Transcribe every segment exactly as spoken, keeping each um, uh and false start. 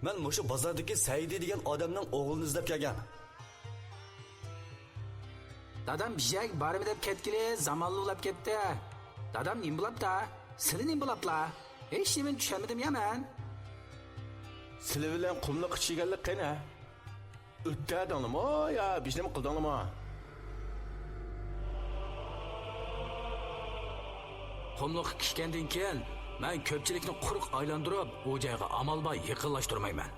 مەن مۇشۇ بازاردىكى سەئىدى دېگەن ئادەمنىڭ ئوغلىنى ئىزدەپ كەلگەن. دادام بېشەك بارىمەن دەپ كەتكىلى زامانلا ئۇلاپ كەتتى. دادام نېمە بولاپتا؟ سىلى نېمە بولاپلا؟ ھېچ نېمىنى چۈشەنمىدىم يا مەن. سىلى بىلەن قۇملۇققا چۈشكەنلىك قېنى؟ ئۆتتەدىڭلىمۇ يا بىر نېمە قىلدىڭلىمۇ؟ قۇملۇققا كىرگەندىن كېيىن مەن كۆپچىلىكنى قۇرۇق ئايلاندۇرۇپ، ئۇ جايغا ئامال بار يېقىنلاشتۇرمايمەن.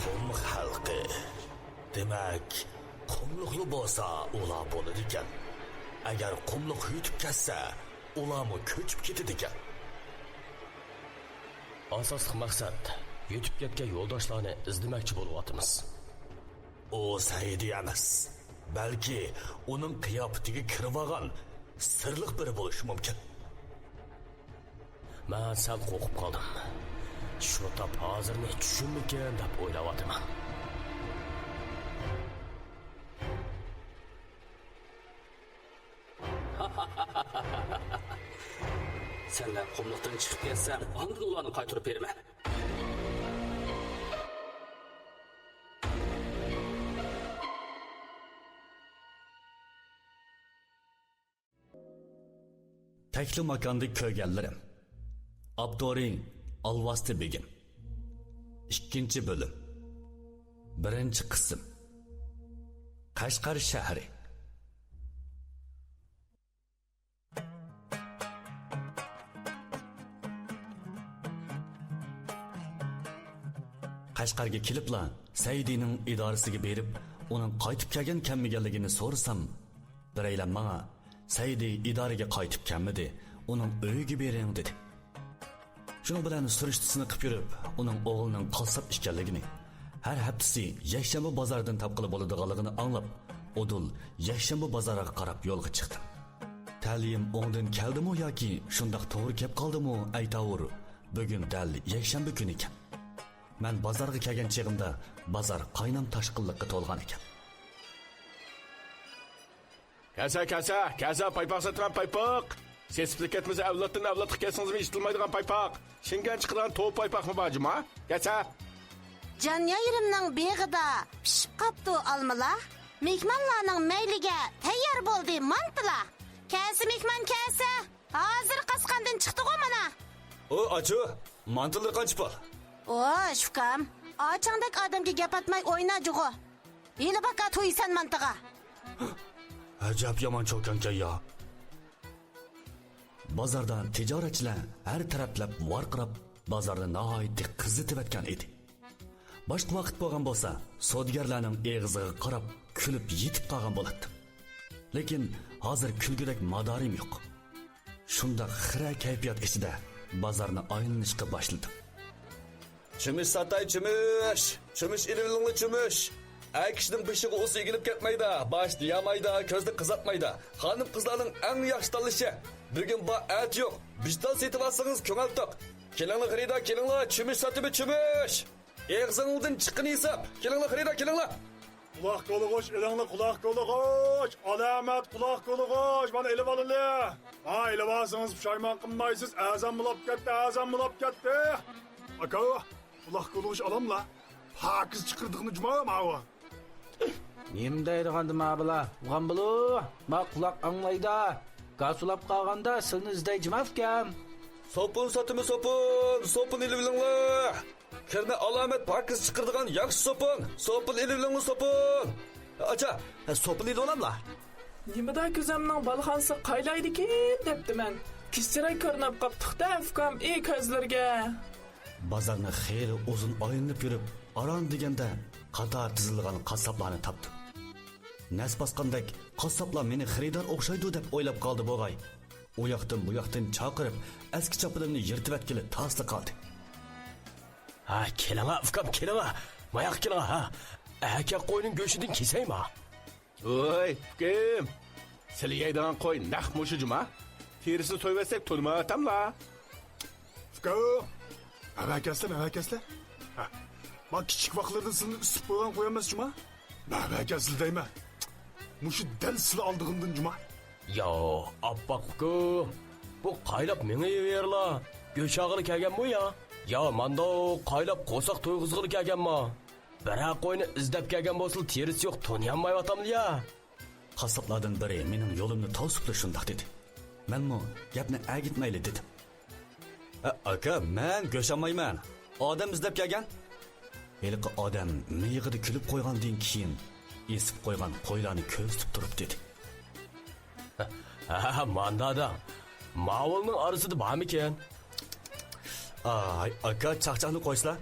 قۇملۇق خەلقى. دېمەك، قۇملۇقلا بولسا ئۇلار بولىدىكەن. ئەگەر قۇملۇق يۈتۈپ كەتسە، ئۇلارمۇ كۆچۈپ كېتىدىكەن. ئاساسلىق مەقسەت، يۈتۈپ كەتكەن يولداشلارنى ئىزدىمەكچى بولۇۋاتىمىز. ئۇ سەئىدى ئەمەس، بەلكى ئۇنىڭ قىياپىتىگە كىرىۋالغان سىرلىق بىرى بولۇشى مۇمكىن. مەن سەل قورقۇپ قالدىم. شۇ تاپ ھازىرنى چۈشىمىكىن دەپ ئويلاۋاتىمەن. سەنلەر قۇملۇقتىن چىقىپ كەتسەم، ئاندىن ئۇلارنى قايتۇرۇپ بېرىمەن. تەكلىماكاندا كۆرگەنلىرىم. ئاپتورى: ئالۋاستى بېگىم. ئىككىنچى بۆلۈم. بىرىنچى قىسىم. قەشقەر شەھىرى. قەشقەرگە كېلىپلا سەئىدىنىڭ ئىدارىسىگە بېرىپ، ئۇنىڭ قايتىپ كەلگەن-كەلمىگەنلىكىنى سورىسام، بىرەيلەن ماڭا، «سەئىدى ئىدارىگە قايتىپ كەلمىدى، ئۇنىڭ ئۆيىگە بېرىڭ» دېدى. شۇنىڭ بىلەن سۈرۈشتە چېنىقىپ يۈرۈپ، ئۇنىڭ ئوغلىنىڭ قاسساپ ئىكەنلىكىنى، ھەر ھەپتىسى يەكشەنبە بازاردىن تاپقىلى بولىدىغانلىقىنى ئاڭلاپ، ئۇدۇل يەكشەنبە بازارىغا قاراپ يولغا چىقتىم. تەلىيىم ئوڭدىن كەلدىمۇ ياكى شۇنداق توغرا كەپ قالدىمۇ ئەيتاۋۇر، بۈگۈن دەل يەكشەنبە كۈنى ئىكەن. مەن بازارغا كەلگەن چېغىمدا بازار قاينام-تاشقىنلىققا تولغان ئىكەن. كەلسە، كەلسە، كەلسە، پايپاق ساتىمەن، پايپاق! سېسىپلا كەتمىسە، ئەۋلادتىن ئەۋلادقا كەلسىڭىزمۇ ئېچىتىلمايدىغان پايپاق! شىنگەن چىقىدىغان توۋا پايپاقمۇ بار جۇما؟ كەلسە! جان يايرىمنىڭ بېغىدا پىشىپ قاپتۇ ئالمىلار. مېھمانلارنىڭ مەيلىگە تەييار بولدى مانتىلار. كەلسە مېھمان، كەلسە! ھازىر قاسقاندىن چىقتىغۇ مانا. ئۇ ئاچۇ، مانتىلىرى قانچە پۇل؟ ئوش، ئۇكام، ئاچاڭدەك ئادەمگە گەپ ئاتماي ئوينا جۇغۇ. ھېلى باكا تويىسەن مانتىغا. ئەجەب يامان چوكانكەن يا. بازاردا تىجارەتچىلەر ھەر تەرەپلەپ ۋارقىراپ، بازارنى ناھايىتى قىزىتىۋەتكەن ئىدى. باشقا ۋاقىت بولغان بولسا، سودىگەرلەرنىڭ ئېغىزىغا قاراپ كۈلۈپ يېتىپ قالغان بولاتتىم. لېكىن ھازىر كۈلگۈدەك مادارىم يوق. شۇنداق خىرە كەيپىيات ئىچىدە بازارنى ئايلىنىشقا باشلىدىم. چۆمۈچ ساتاي، چۆمۈچ! چۆمۈچ ئېلىۋېلىڭلار، چۆمۈچ! ئەر كىشىنىڭ بېشىغا ئۇسسا ئېگىلىپ كەتمەيدۇ، باش دېيەلمەيدۇ، كۆزنى قىزارتمايدۇ. خانىم-قىزلارنىڭ ئەڭ ياخشى تاللىشى. بۈگۈن بار، ئەتە يوق. بىر تال سېتىۋالسىڭىز كۆڭۈل توق. كېلىڭلار خېرىدار، كېلىڭلار، چۆمۈچ ساتىمەن، چۆمۈچ! ئېغىزىڭلاردىن چىققىنى ھېساب. كېلىڭلار خېرىدار، كېلىڭلار! قۇلاق كولىغۇچ ئېلىڭلار، قۇلاق كولىغۇچ! ئالامەت قۇلاق كولىغۇچ! مانا ئېلىۋالىلى! ھا، ئېلىۋالسىڭىز پۇشايمان قىلمايسىز، ئەرزان بولاپ كەتتى، ئەرزان بولاپ كەتتى! ئاكا، قۇلاق كولىغۇچ ئالاملا؟ پاكىز چىقىرىدىغىنى جۇما ماۋۇ. نېمە دەيدىغاندى ما بالا؟ ئۇغان بولۇ، ما قۇلاق ئاڭلايدا. گاس ئۇلاپ قالغاندا سىلىنى ئىزدەي جىما ئۇكام. سوپۇن ساتىمەن، سوپۇن، سوپۇن ئېلىۋېلىڭلار. كىرنى ئالامەت پاكىز چىقىرىدىغان ياخشى سوپۇن، سوپۇن ئېلىۋېلىڭلار، سوپۇن. ئاچا، سوپۇن ئېلىۋالاملا؟ نېمىدا كۆزەمنىڭ بالىخانىسى قايلايدىكىن دەپتىمەن. پىس چىراي كۆرۈنۈپ قاپتۇق-دە ئۇكام، ئى كۆزلىرىگە. بازارنى خېلى ئۇزۇن ئايلىنىپ يۈرۈپ، ئاران دېگەندە قاتار تىزىلغان قاسساپلارنى تاپتىم. نەس باسقاندەك، قاسساپلار مېنى خېرىدار ئوخشايدۇ دەپ ئويلاپ قالدى بوغاي. ئۇ ياقتىن بۇ ياقتىن چاقىرىپ، ئەسكى چاپىنىمنى يىرتىۋەتكىلى تاسلا قالدى. ھا، كېلىڭا ئۇكام، كېلىڭا. ماياق كېلىڭا، ھا. ئەركەك قوينىڭ گۆشىدىن كېسەيما. ۋوي ئۇكام، سىلى يەيدىغان قوي نەق مۇشۇ جۇما. تېرىسىنى سويۇۋەتسەك تونۇمايۋاتاملا. ئۇكا، ئەۋەكەسلە، ئەۋەكەسلە. ھە، ما كىچىك ۋاقىتلىرىدىن سىلىنى ئىسسىپ قويغان قوي ئەمەس جۇما. ئەۋەكەسلە دەيمەن. مۇشۇ دەل سىلى ئالدىغىنىدىن جۇما. ياۋ، ئاپئاق ئۇكا، بۇ قايلاپ مېڭىۋېرىلا. گۆش ئالغىلى كەلگەنمۇ يا؟ يا مانداق قايلاپ قورساق تويغۇزغىلى كەلگەنما؟ بىرەر قوينى ئىزدەپ كەلگەن بولسىلا، تېرىسى يوق تونۇيالمايۋاتامدۇ يا؟ قاسساپلاردىن بىرى مېنىڭ يولۇمنى توسۇپلا شۇنداق دېدى. مەنمۇ گەپنى ئەگىتمەيلى دېدىم. ئە، ئاكا، مەن گۆش ئالمايمەن. ئادەم ئىزدەپ كەلگەن. ھېلىقى ئادەم مىيىقىدا كۈلۈپ قويغاندىن كېيىن، ئېسىپ قويغان قويلارنى كۆرسىتىپ تۇرۇپ دېدى. ھە، ماندا دەڭ. ماۋۇلنىڭ ئارىسىدا بارمىكىن؟ ئاي، ئاكا، چاقچاقنى قويسىلا.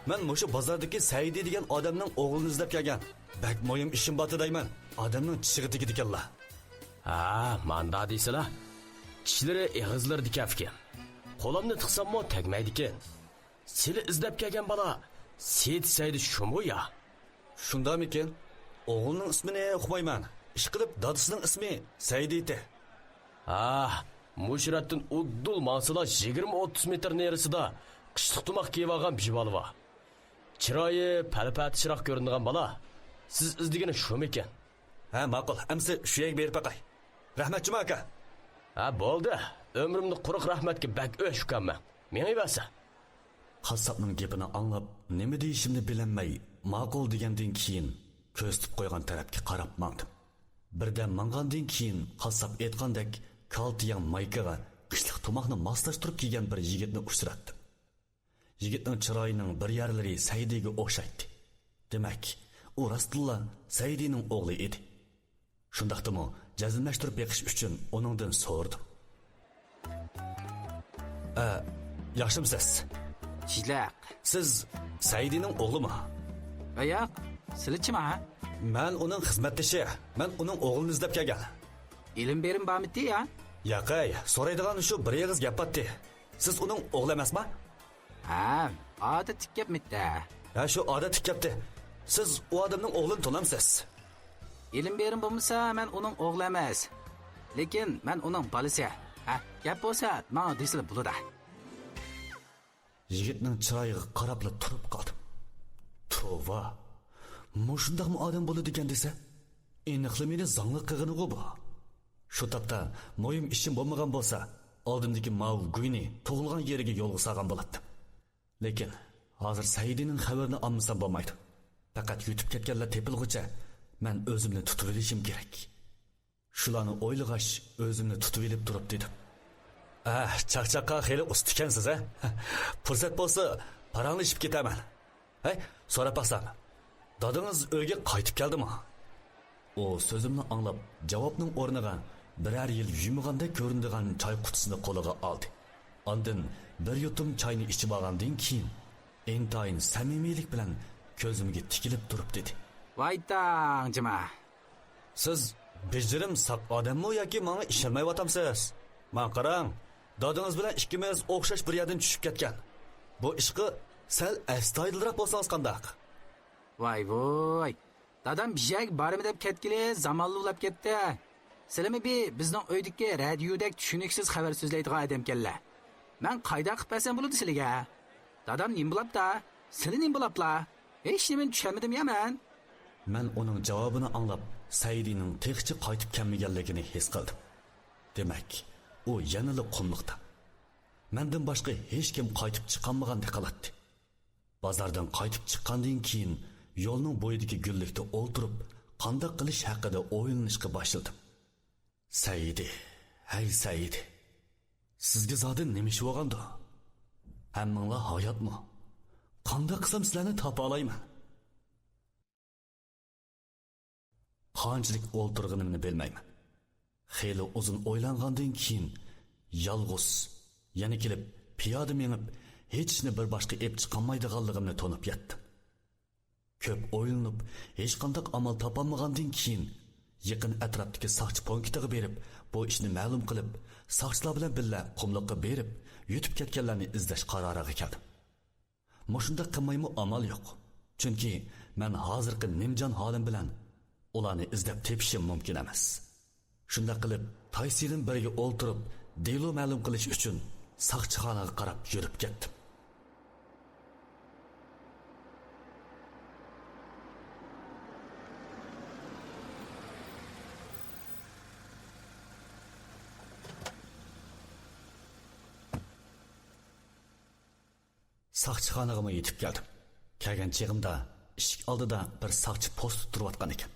مەن مۇشۇ بازاردىكى سەئىدى دېگەن ئادەمنىڭ ئوغلىنى ئىزدەپ كەلگەن. بەك مۇھىم ئىشىم بارتى دەيمەن. ئادەمنىڭ چىشىغا تېگىدىكەنلا. ھە، ماندا دېسىلا. چىشلىرى ئېغىزلىرىدا كەپكەن. قولۇمنى تىقساممۇ تەگمەيدىكەن. سىلى ئىزدەپ كەلگەن بالا سېيىت سەئىدى شۇمۇ يا؟ شۇنداقمىكىن؟ ئوغلىنىڭ ئىسمىنى ئۇقمايمەن. ئىشقىلىپ، دادىسىنىڭ ئىسمى سەئىدى ئىدى. ھا، مۇشۇ رەتتىن ئۇددۇل ماڭسىلا يىگىرمە ئوتتۇز مېتىر نېرىسىدا قىشلىق تۇماق كىيىۋالغان بىر بالا بار. چىرايى پەلىپەتىشراق كۆرۈنىدىغان بالا. سىز ئىزدىگىنى شۇمىكىن؟ ھە، ماقۇل. ئەمسە شۇ يەرگە بېرىپ باقاي. رەھمەت، جۇما ئاكا. ھە، بولدى. ئۆمرۈمدە قۇرۇق رەھمەتكە بەك ئۆچ ئۇكام مەن. مېڭىۋەرسە. قاسساپنىڭ گېپىنى ئاڭلاپ، نېمە دېيىشىمنى بىلەلمەي، ماقۇل دېگەندىن كېيىن، كۆرسىتىپ قويغان تەرەپكە قاراپ ماڭدىم. بىردەم ماڭغاندىن كېيىن، قاسساپ ئېيتقاندەك، كالتە يەڭ مايكىغا قىشلىق تۇماقنى ماسلاشتۇرۇپ كىيگەن بىر يىگىتنى ئۇچراتتىم. يىگىتنىڭ چىرايىنىڭ بىر يەرلىرى سەئىدىگە ئوخشايتتى. دېمەك، ئۇ راستتىنلا سەئىدىنىڭ ئوغلى ئىدى. شۇنداقتىمۇ جەزملەشتۈرۈپ بېقىش ئۈچۈن ئۇنىڭدىن سورىدىم. ئە، ياخشىمۇسىز؟ شىلەق. سىز سەئىدىنىڭ ئوغلىمۇ؟ ئە، ياق. سىلىچىما؟ مەن ئۇنىڭ خىزمەتدىشى. مەن ئۇنىڭ ئوغلىنى ئىزدەپ كەلگەن. ئېلىم بېرىم بارمىتى يا؟ ياقەي، سورايدىغان شۇ بىر ئېغىز گەپ باتتى. سىز ئۇنىڭ ئوغلى ئەمەسما؟ ھە، ئادەتتىكى گەپمىتتە. ھە، شۇ ئادەتتىكى گەپتى. سىز ئۇ ئادەمنىڭ ئوغلىنى تونامسىز؟ ئېلىم بېرىم بولمىسا، مەن ئۇنىڭ ئوغلى ئەمەس. لېكىن مەن ئۇنىڭ بالىسى. ھە، گەپ بولسا، ماڭا دېسىلا بولىدۇ. يىگىتنىڭ چىرايىغا قاراپلا تۇرۇپ قالدىم. توۋا! مۇشۇنداقمۇ ئادەم بولىدىكەن دېسە، ئېنىقلا مېنى زاڭلىق قىلغىنىغۇ بۇ. شۇ تاپتا مۇھىم ئىشىم بولمىغان بولسا، ئالدىمدىكى ماۋۇ گۇينى تۇغۇلغان يېرىگە يولغا سالغان بولاتتىم. لېكىن ھازىر سەئىدىنىڭ خەۋىرىنى ئالمىسام بولمايدۇ. پەقەت يۈتۈپ كەتكەنلەر تېپىلغۇچە مەن ئۆزۈمنى تۇتۇۋېلىشىم كېرەك. شۇلارنى ئويلىغاچ، ئۆزۈمنى تۇتۇۋېلىپ تۇرۇپ دېدىم. ئە، چاقچاققا خېلى ئۇستىكەنسىز، ھە؟ پۇرسەت بولسا، پاراڭلىشىپ كېتەرمەن. ھەي، سوراپ باقسام، دادىڭىز ئۆيگە قايتىپ كەلدىمۇ؟ ئۇ سۆزۈمنى ئاڭلاپ، جاۋابنىڭ ئورنىغا بىرەر يىل يۇيمىغاندەك كۆرۈنىدىغان چاي قۇتىسىنى قولىغا ئالدى. ئاندىن بىر يۇتۇم چاينى ئىچىۋالغاندىن كېيىن، ئىنتايىن سەمىمىيلىك بىلەن كۆزۈمگە تىكىلىپ تۇرۇپ دېدى. ۋايتاڭ جىما! سىز بېجىرىم ساق ئادەممۇ ياكى ماڭا ئىشەنمەيۋاتامسىز؟ ماڭا قاراڭ، دادىڭىز بىلەن ئىككىمىز ئوخشاش بىر يەردىن چۈشۈپ كەتكەن. بۇ ئىشقا سەل ئەستايىدىلراق بولسىڭىز قانداق؟ ۋاي ۋوي! دادام بىر يەرگە بارىمەن دەپ كەتكىلى زامانلا ئۇلاپ كەتتى. سىلىمۇ بىر بىزنىڭ ئۆيدىكى رادىيودەك چۈشىنىكسىز خەۋەر سۆزلەيدىغان ئادەمكەنلەر. مەن قايداق قىلىپ بەرسەم بولىدۇ سىلىگە؟ دادام نېمە بولاپتا؟ سىلى نېمە بولاپلا؟ ھېچنېمىنى چۈشەنمىدىم يا مەن. مەن ئۇنىڭ جاۋابىنى ئاڭلاپ، سەئىدىنىڭ تېخىچە قايتىپ كەلمىگەنلىكىنى ھېس قىلدىم. دېمەك، ئۇ يەنىلا قۇملۇقتا. مەندىن باشقا ھېچكىم قايتىپ چىقالمىغاندەك قىلاتتى. بازاردىن قايتىپ چىققاندىن كېيىن، يولنىڭ بويىدىكى گۈللۈكتە ئولتۇرۇپ، قانداق قىلىش ھەققىدە ئويلىنىشقا باشلىدىم. سەئىدى، ھەي سەئىدى، سىزگە زادى نېمە ئىش بولغاندۇ؟ ھەممىڭلار ھاياتمۇ؟ قانداق قىلسام سىلەرنى تاپالايمەن؟ قانچىلىك ئولتۇرغىنىمنى بىلمەيمەن. خېلى ئۇزۇن ئويلانغاندىن كېيىن، يالغۇز، يەنە كېلىپ، پىيادە مېڭىپ، ھېچ ئىشنى بىر باشقا ئېلىپ چىقالمايدىغانلىقىمنى تونۇپ يەتتىم. كۆپ ئويلىنىپ، ھېچقانداق ئامال تاپالمىغاندىن كېيىن، يېقىن ئەتراپتىكى ساقچى پونكىتىغا بېرىپ، بۇ ئىشنى مەلۇم قىلىپ، ساقچىلار بىلەن بىللە قۇملۇققا بېرىپ، يۈتۈپ كەتكەنلەرنى ئىزدەش قارارىغا كەلدىم. مۇشۇنداق قىلمايمۇ ئامال يوق. چۈنكى مەن ھازىرقى نىمجان ھالىم بىلەن ئۇلارنى ئىزدەپ تېپىشىم مۇمكىن ئەمەس. شۇنداق قىلىپ، تايسى بىلەن بىرگە ئولتۇرۇپ، دېلو مەلۇم قىلىش ئۈچۈن ساقچىخانىغا قاراپ يۈرۈپ كەتتىم. ساقچىخانىغىمۇ يېتىپ كەلدىم. كەلگەن چېغىمدا ئىشىك ئالدىدا بىر ساقچى پوستتا تۇرۇۋاتقان ئىكەن.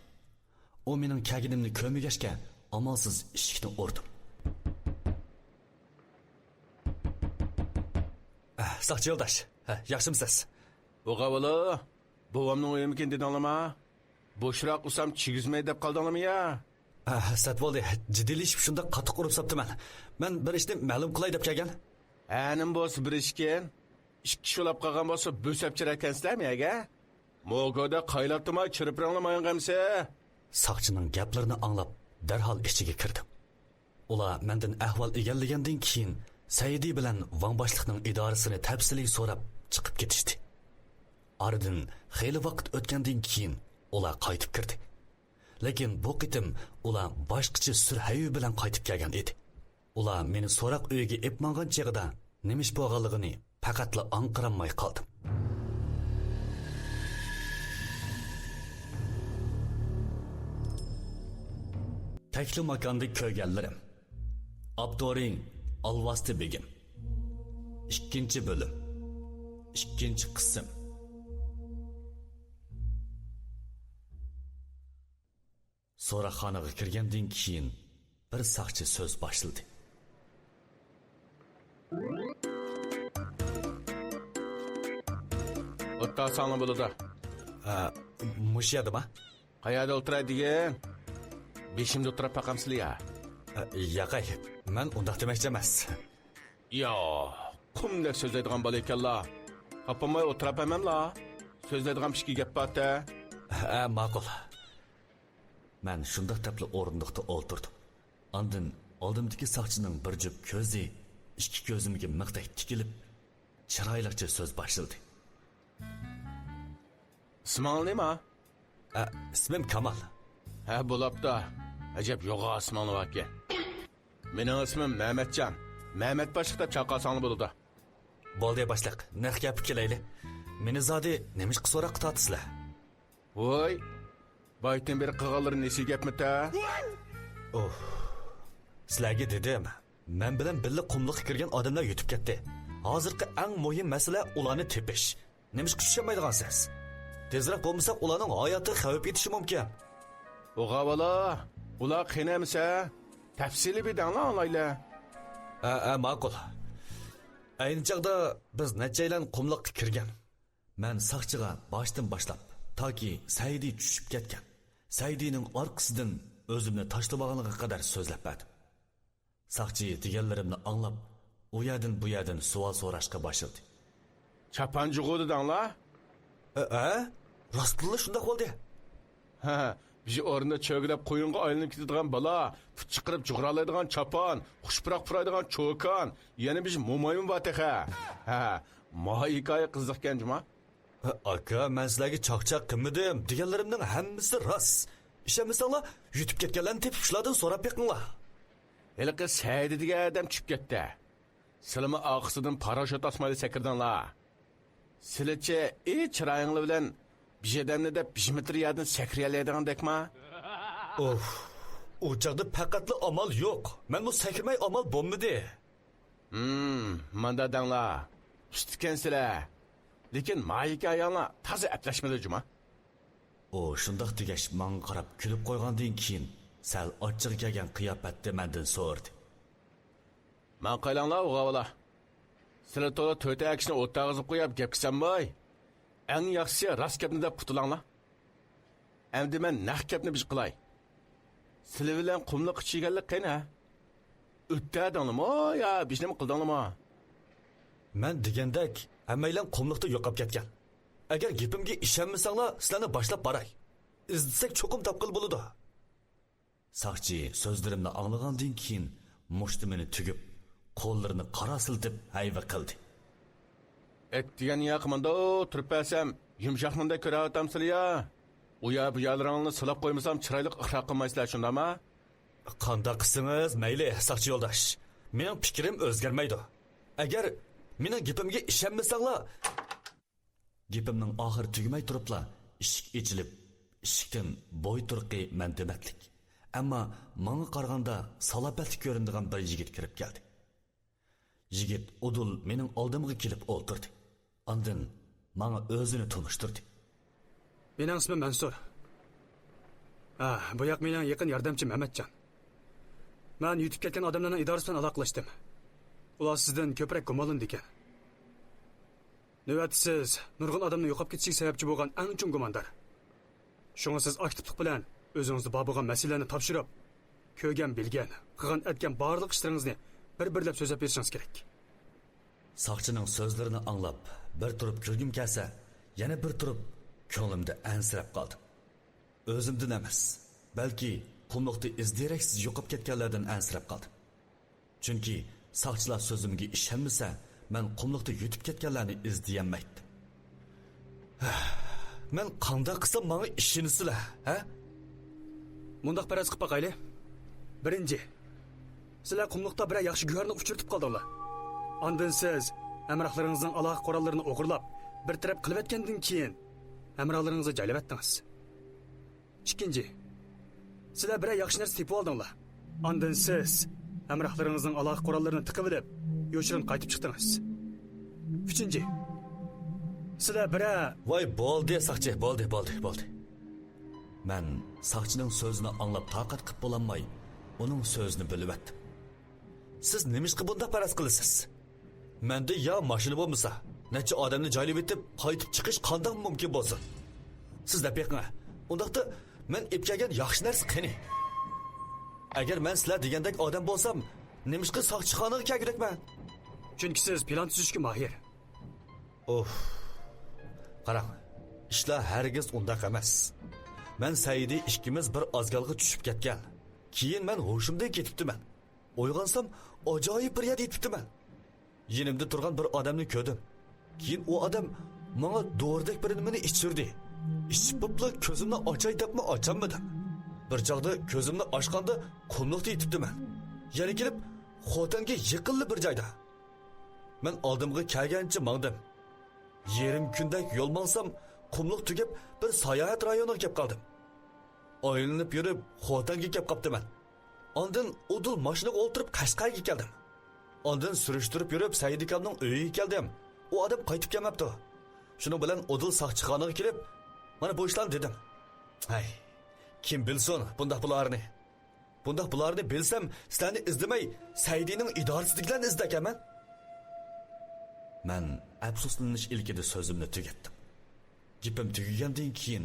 ئۇ مېنىڭ كەلگىنىمنى كۆرمىگەچكە، ئامالسىز ئىشىكنى ئۇردۇم. ئەھ، ساقچى يولداش، ھە، ياخشىمسىز؟ ئوغا بالا، بوۋامنىڭ ئۆيىمىكىن دېدىڭلىما؟ بوشراق ئۇرسام چىگىزمەي دەپ قالدىڭلىما يا؟ ئەھ، سەت بولدى، جىددىيلىشىپ شۇنداق قاتتىق ئۇرۇپ ساپتىمەن. مەن بىر ئىشنى مەلۇم قىلاي دەپ كەلگەن. ھە، نېمە بولسا بىر ئىشكىن. ئىككى كىشى ئۇلاپ قالغان بولسا بۆسەپ چىرەكەنسىلەرمۇ يەرگە؟ موگودا قايلاپتىما چىرپىرىڭلىمايىڭ ئەمسە؟ ساقچىنىڭ گەپلىرىنى ئاڭلاپ، دەرھال ئىچىگە كىردىم. ئۇلار مەندىن ئەھۋال ئىگىلىگەندىن كېيىن، سەئىدى بىلەن ۋاڭ باشلىقنىڭ ئىدارىسىنى تەپسىلىي سوراپ، چىقىپ كېتىشتى. ئارىدىن خېلى ۋاقىت ئۆتكەندىن كېيىن، ئۇلار قايتىپ كىردى. لېكىن بۇ قېتىم ئۇلار باشقىچە سۈر ھەيۋە بىلەن قايتىپ كەلگەن ئىدى. ئۇلار مېنى سوراق ئۆيىگە ئېلىپ ماڭغان چېغىدا نېمە ئىش بولغانلىقىنى پەقەتلا ئاڭقىرالماي قالدىم. تەكلىماكاندا كۆرگەنلىرىم. ئاپتورى ئالۋاستى بېگىم. ئىككىنچى بۆلۈم. ئىككىنچى قىسىم. سوراقخانىغا كىرگەندىن كېيىن بىر ساقچى سۆز باشلىدى. ئولتۇرساڭلار بولىدۇ. ئە، مۇشۇ يەردىما؟ قەيەردە ئولتۇراي دېگىن؟ بېشىمدا ئولتۇراپ باقامسىلەر يا؟ ئە، ياقەي، مەن ئۇنداق دېمەكچى ئەمەس. يا، قۇمدەك سۆزلەيدىغان بالا ئىكەنلا. تاپالماي ئولتۇراپ ئەمەملا. سۆزلەيدىغان ئىككى گەپ بار-تە. ھە، ماقۇل. مەن شۇنداق دەپلا ئورۇندۇقتا ئولتۇردۇم. ئاندىن ئالدىمدىكى ساقچىنىڭ بىر جۈپ كۆزى ئىككى كۆزۈمگە مىختەك تىكىلىپ، چىرايلىقچە سۆز باشلىدى. ئىسمىڭ نېمە؟ ئە، ئىسمىم كامال. ھە، بولاپتۇ. ئەجەب يوغان ئىسمىڭ باركەن. مېنىڭ ئىسمىم مەمەتجان. مەمەت باشلىق دەپ چاقىرساڭلار بولىدۇ. بولدى باشلىق، نەق گەپكە كېلەيلى. مېنى زادى نېمىشقا سوراققا تارتىسىلەر؟ ۋوي، بايىتىن بېرى قىلغانلىرى نېسى گەپمىتە؟ ئۇھ، سىلەرگە دېدىم، مەن بىلەن بىللە قۇملۇققا كىرگەن ئادەملەر يۈتۈپ كەتتى. ھازىرقى ئەڭ مۇھىم مەسىلە ئۇلارنى تېپىش. نېمىشقا چۈشەنمەيدىغانسىز؟ تېزرەك بولمىساق ئۇلارنىڭ ھاياتىغا خەۋپ يېتىشى مۇمكىن. ئوغا بالا، ئۇلار قېنى ئەمىسە؟ تەپسىلىي بىر دەڭلار ئاڭلايلى. ھە، ھە، ماقۇل. ئەينى چاغدا بىز نەچچەيلەن قۇملۇققا كىرگەن. مەن ساقچىغا باشتىن باشلاپ، تاكى سەئىدى چۈشۈپ كەتكەن، سەئىدىنىڭ ئارقىسىدىن ئۆزۈمنى تاشلىۋالغانلىقىغا قەدەر سۆزلەپ بەردىم. ساقچى دېگەنلىرىمنى ئاڭلاپ، ئۇ يەردىن بۇ يەردىن سوئال سوراشقا باشلىدى. چاپان جۇغۇ دېدىڭلار؟ ئە، ئە؟ راستتىنلا شۇنداق بولدى. ھە، بىر ئورنىدا چۆگىلەپ قويۇنغا ئايلىنىپ كېتىدىغان بالا، پۇت چىقىرىپ جۇغرالايدىغان چاپان، خۇشپۇراق پۇرايدىغان چوكان، يەنە بىر مومايمۇ بار تېخى. ھە، ما ھېكايە قىزىقكەن جۇما. ھە، ئاكا، مەن سىلەرگە چاقچاق قىلمىدىم. دېگەنلىرىمنىڭ ھەممىسى راست. ئىشەنمىسەڭلار، يۈتۈپ كەتكەنلەرنى تېپىپ شۇلاردىن سوراپ بېقىڭلار. ھېلىقى سەئىدى دېگەن ئادەم چۈشۈپ كەتتى. سىلىمۇ ئارقىسىدىن پاراشوت ئاسمايلا سەكرىدىڭلار. سىلىچە ئى چىرايىڭلار بىلەن بىر ئادەمنى دەپ بىر مېتىر يەردىن سەكرىيەلەيدىغاندەكما؟ ئۇھ، ئۇ چاغدا پەقەتلا ئامال يوق. مەنمۇ سەكرىمەي ئامال بولمىدى. ھىم، ماندا دەڭلار. ئۇستىكەنسىلەر. لېكىن ما ھېكايەڭلار تازا ئەپلەشمىدى جۇما. ئۇ شۇنداق دېگەچ ماڭا قاراپ كۈلۈپ قويغاندىن كېيىن سەل ئاچچىقى كەلگەن قىياپەتتە مەندىن سورىدى. ماڭا قايلاڭلار ئوغا بالا. سىلەر تولا تۆت ئەكىشنى ئولتۇرغۇزۇپ قويۇپ گەپ قىلسامماي؟ ئەڭ ياخشىسى راست گەپنى دەپ قۇتۇلاڭلار. ئەمدى مەن نەق گەپنى بىر قىلاي. سىلى بىلەن قۇملۇققا چۈشكەنلىك قېنى، ھە؟ ئۆتتەدىڭلىمۇ يا بىشنىمۇ قىلدىڭلىمۇ؟ مەن دېگەندەك، ھەممەيلەن قۇملۇقتا يوقاپ كەتكەن. ئەگەر گېپىمگە ئىشەنمىسەڭلار، سىلەرنى باشلاپ باراي. ئىزدىسەك چوقۇم تاپقىلى بولىدۇ. ساقچى سۆزلىرىمنى ئاڭلىغاندىن كېيىن مۇشتۇمىنى تۈگۈپ، قوللىرىنى قارا سىلتىپ ھەيۋە قىلدى. ئەتىگەن ياقى مۇنداق تۇرۇپ بەرسەم، يۇمشاقنىڭدەك كۆرۈۋاتامسىلەر يا؟ ئۇ يا بۇ يەرلىرىڭلارنى سىلاپ قويمىسام، چىرايلىق ئىقرار قىلمايسىلەر، شۇنداقمۇ؟ قانداق قىلسىڭىز مەيلى، ساقچى يولداش. مېنىڭ پىكرىم ئۆزگەرمەيدۇ. ئەگەر مېنىڭ گېپىمگە ئىشەنمىسەڭلار، گېپىمنىڭ ئاخىرى تۈگىمەي تۇرۇپلا ئىشىك ئېچىلىپ، ئىشىكتىن بوي تۇرقى مەن دېمەتلىك، ئەمما ماڭا قارىغاندا سالاپەتلىك كۆرۈنىدىغان بىر يىگىت كىرىپ كەلدى. يىگىت ئۇدۇل مېنىڭ ئالدىمغا كېلىپ ئولتۇردى. ئاندىن ماڭا ئۆزىنى تونۇشتۇردى. مېنىڭ ئىسمىم مەنسۇر. ھە، بۇ ياق مېنىڭ يېقىن ياردەمچىم ئەمەتجان. مەن يىتىپ كەتكەن ئادەملەرنىڭ ئىدارىسى بىلەن ئالاقىلەشتىم. ئۇلار سىزدىن كۆپرەك گۇمانلىنىدىكەن. نۆۋەتتە سىز نۇرغۇن ئادەمنىڭ يوقاپ كېتىشىگە سەۋەبچى بولغان ئەڭ چوڭ گۇماندار. شۇڭا سىز ئاكتىپلىق بىلەن ئۆزىڭىزدە بار بولغان مەسىلىلەرنى تاپشۇرۇپ، كۆرگەن-بىلگەن، قىلغان-ئەتكەن بارلىق ئىشلىرىڭىزنى بىر-بىرلەپ سۆزلەپ بېرىشىڭىز كېرەك. ساقچىنىڭ سۆزلىرىنى ئاڭلاپ، بىر تۇرۇپ كۈلگۈم كەلسە، يەنە بىر تۇرۇپ كۆڭلۈمدە ئەنسىرەپ قالدىم. ئۆزۈمدىن ئەمەس، بەلكى قۇملۇقتا ئىز دېرەكسىز يوقاپ كەتكەنلەردىن ئەنسىرەپ قالدىم. چۈنكى ساقچىلار سۆزۈمگە ئىشەنمىسە، مەن قۇملۇقتا يىتىپ كەتكەنلەرنى ئىزدىيەلمەيتتىم. مەن قانداق قىلسام ماڭا ئىشىنىسىلەر، ھە؟ مۇنداق پەرەز قىلىپ باقايلى. بىرىنچى، سىلەر قۇملۇقتا بىرەر ياخشى گۆھەرنى ئۇچرىتىپ قالدىڭلار. ئاندىن سىز ھەمراھلىرىڭىزنىڭ ئالاقە قوراللىرىنى ئوغرىلاپ، بىر تەرەپ قىلىۋەتكەندىن كېيىن، ھەمراھلىرىڭىزنى جايلىۋەتتىڭىز. ئىككىنچى، سىلەر بىرەر ياخشى نەرسە تېپىۋالدىڭلار. ئاندىن سىز ھەمراھلىرىڭىزنىڭ ئالاقە قوراللىرىنى تىقىۋېلىپ، يوشۇرۇن قايتىپ چىقتىڭىز. ئۈچىنچى، سىلەر بىرەر ۋاي، بولدى، ساقچى، بولدى، بولدى، بولدى. مەن ساقچىنىڭ سۆزىنى ئاڭلاپ تاقەت قىلىپ بولالماي، ئۇنىڭ سۆزىنى بۆلۈۋەتتىم. سىز نېمىشقا بۇنداق پەرەز قىلىسىز؟ مەندە يا ماشىنا بولمىسا، نەچچە ئادەمنى جايلىۋېتىپ، قايتىپ چىقىش قانداق مۇمكىن بولسۇن؟ سىز دەپ بېقىڭ، ئۇنداقتا مەن ئېلىپ كەلگەن ياخشى نەرسە قېنى؟ ئەگەر مەن سىلەر دېگەندەك ئادەم بولسام، نېمىشقا ساقچىخانىغا كەلگۈدەكمەن؟ چۈنكى سىز پىلان تۈزۈشكە ماھىر. ئۇف. قاراڭ، ئىشلار ھەرگىز ئۇنداق ئەمەس. مەن سەئىدى ئىككىمىز بىر ئازگالغا چۈشۈپ كەتكەن. كېيىن مەن ھوشۇمدىن كېتىپتىمەن. ئويغانسام، ئاجايىپ بىر يەردە يېتىپتىمەن. يېنىمدا تۇرغان بىر ئادەمنى كۆردۈم. كېيىن ئۇ ئادەم ماڭا دورىدەك بىر نېمىنى ئىچۈردى. ئىچىپ بوپلا كۆزۈمنى ئاچاي دەپمۇ ئاچالمىدىم. بىر چاغدا كۆزۈمنى ئاچقاندا قۇملۇقتا يېتىپتىمەن. يەنە كېلىپ خوتەنگە يېقىنلا بىر جايدا. مەن ئالدىمغا كەلگەنچە ماڭدىم. يېرىم كۈندەك يول ماڭسام، قۇملۇق تۈگەپ بىر ساياھەت رايونىغا كەپ قالدىم. ئايلىنىپ يۈرۈپ خوتەنگە كەپ قاپتىمەن. ئاندىن ئۇدۇل ماشىنىغا ئولتۇرۇپ قەشقەرگە كەلدىم. ئاندىن سۈرۈشتۈرۈپ يۈرۈپ سەئىدىكامنىڭ ئۆيىگە كەلدىم. ئۇ ئادەم قايتىپ كەلمەپتۇ. شۇنىڭ بىلەن ئۇدۇل ساقچىخانىغا كېلىپ، مانا بۇ ئىشلارنى دېدىم. ھەي، كىم بىلسۇن بۇنداق بۇلارنى؟ بۇنداق بۇلارنى بىلسەم، سىلەرنى ئىزدىمەي، سەئىدىنىڭ ئىدارىسىدىكىلەرنى ئىزدەركەنمەن. مەن ئەپسۇسلىنىش ئىلكىدە سۆزۈمنى تۈگەتتىم. گېپىم تۈگىگەندىن كېيىن،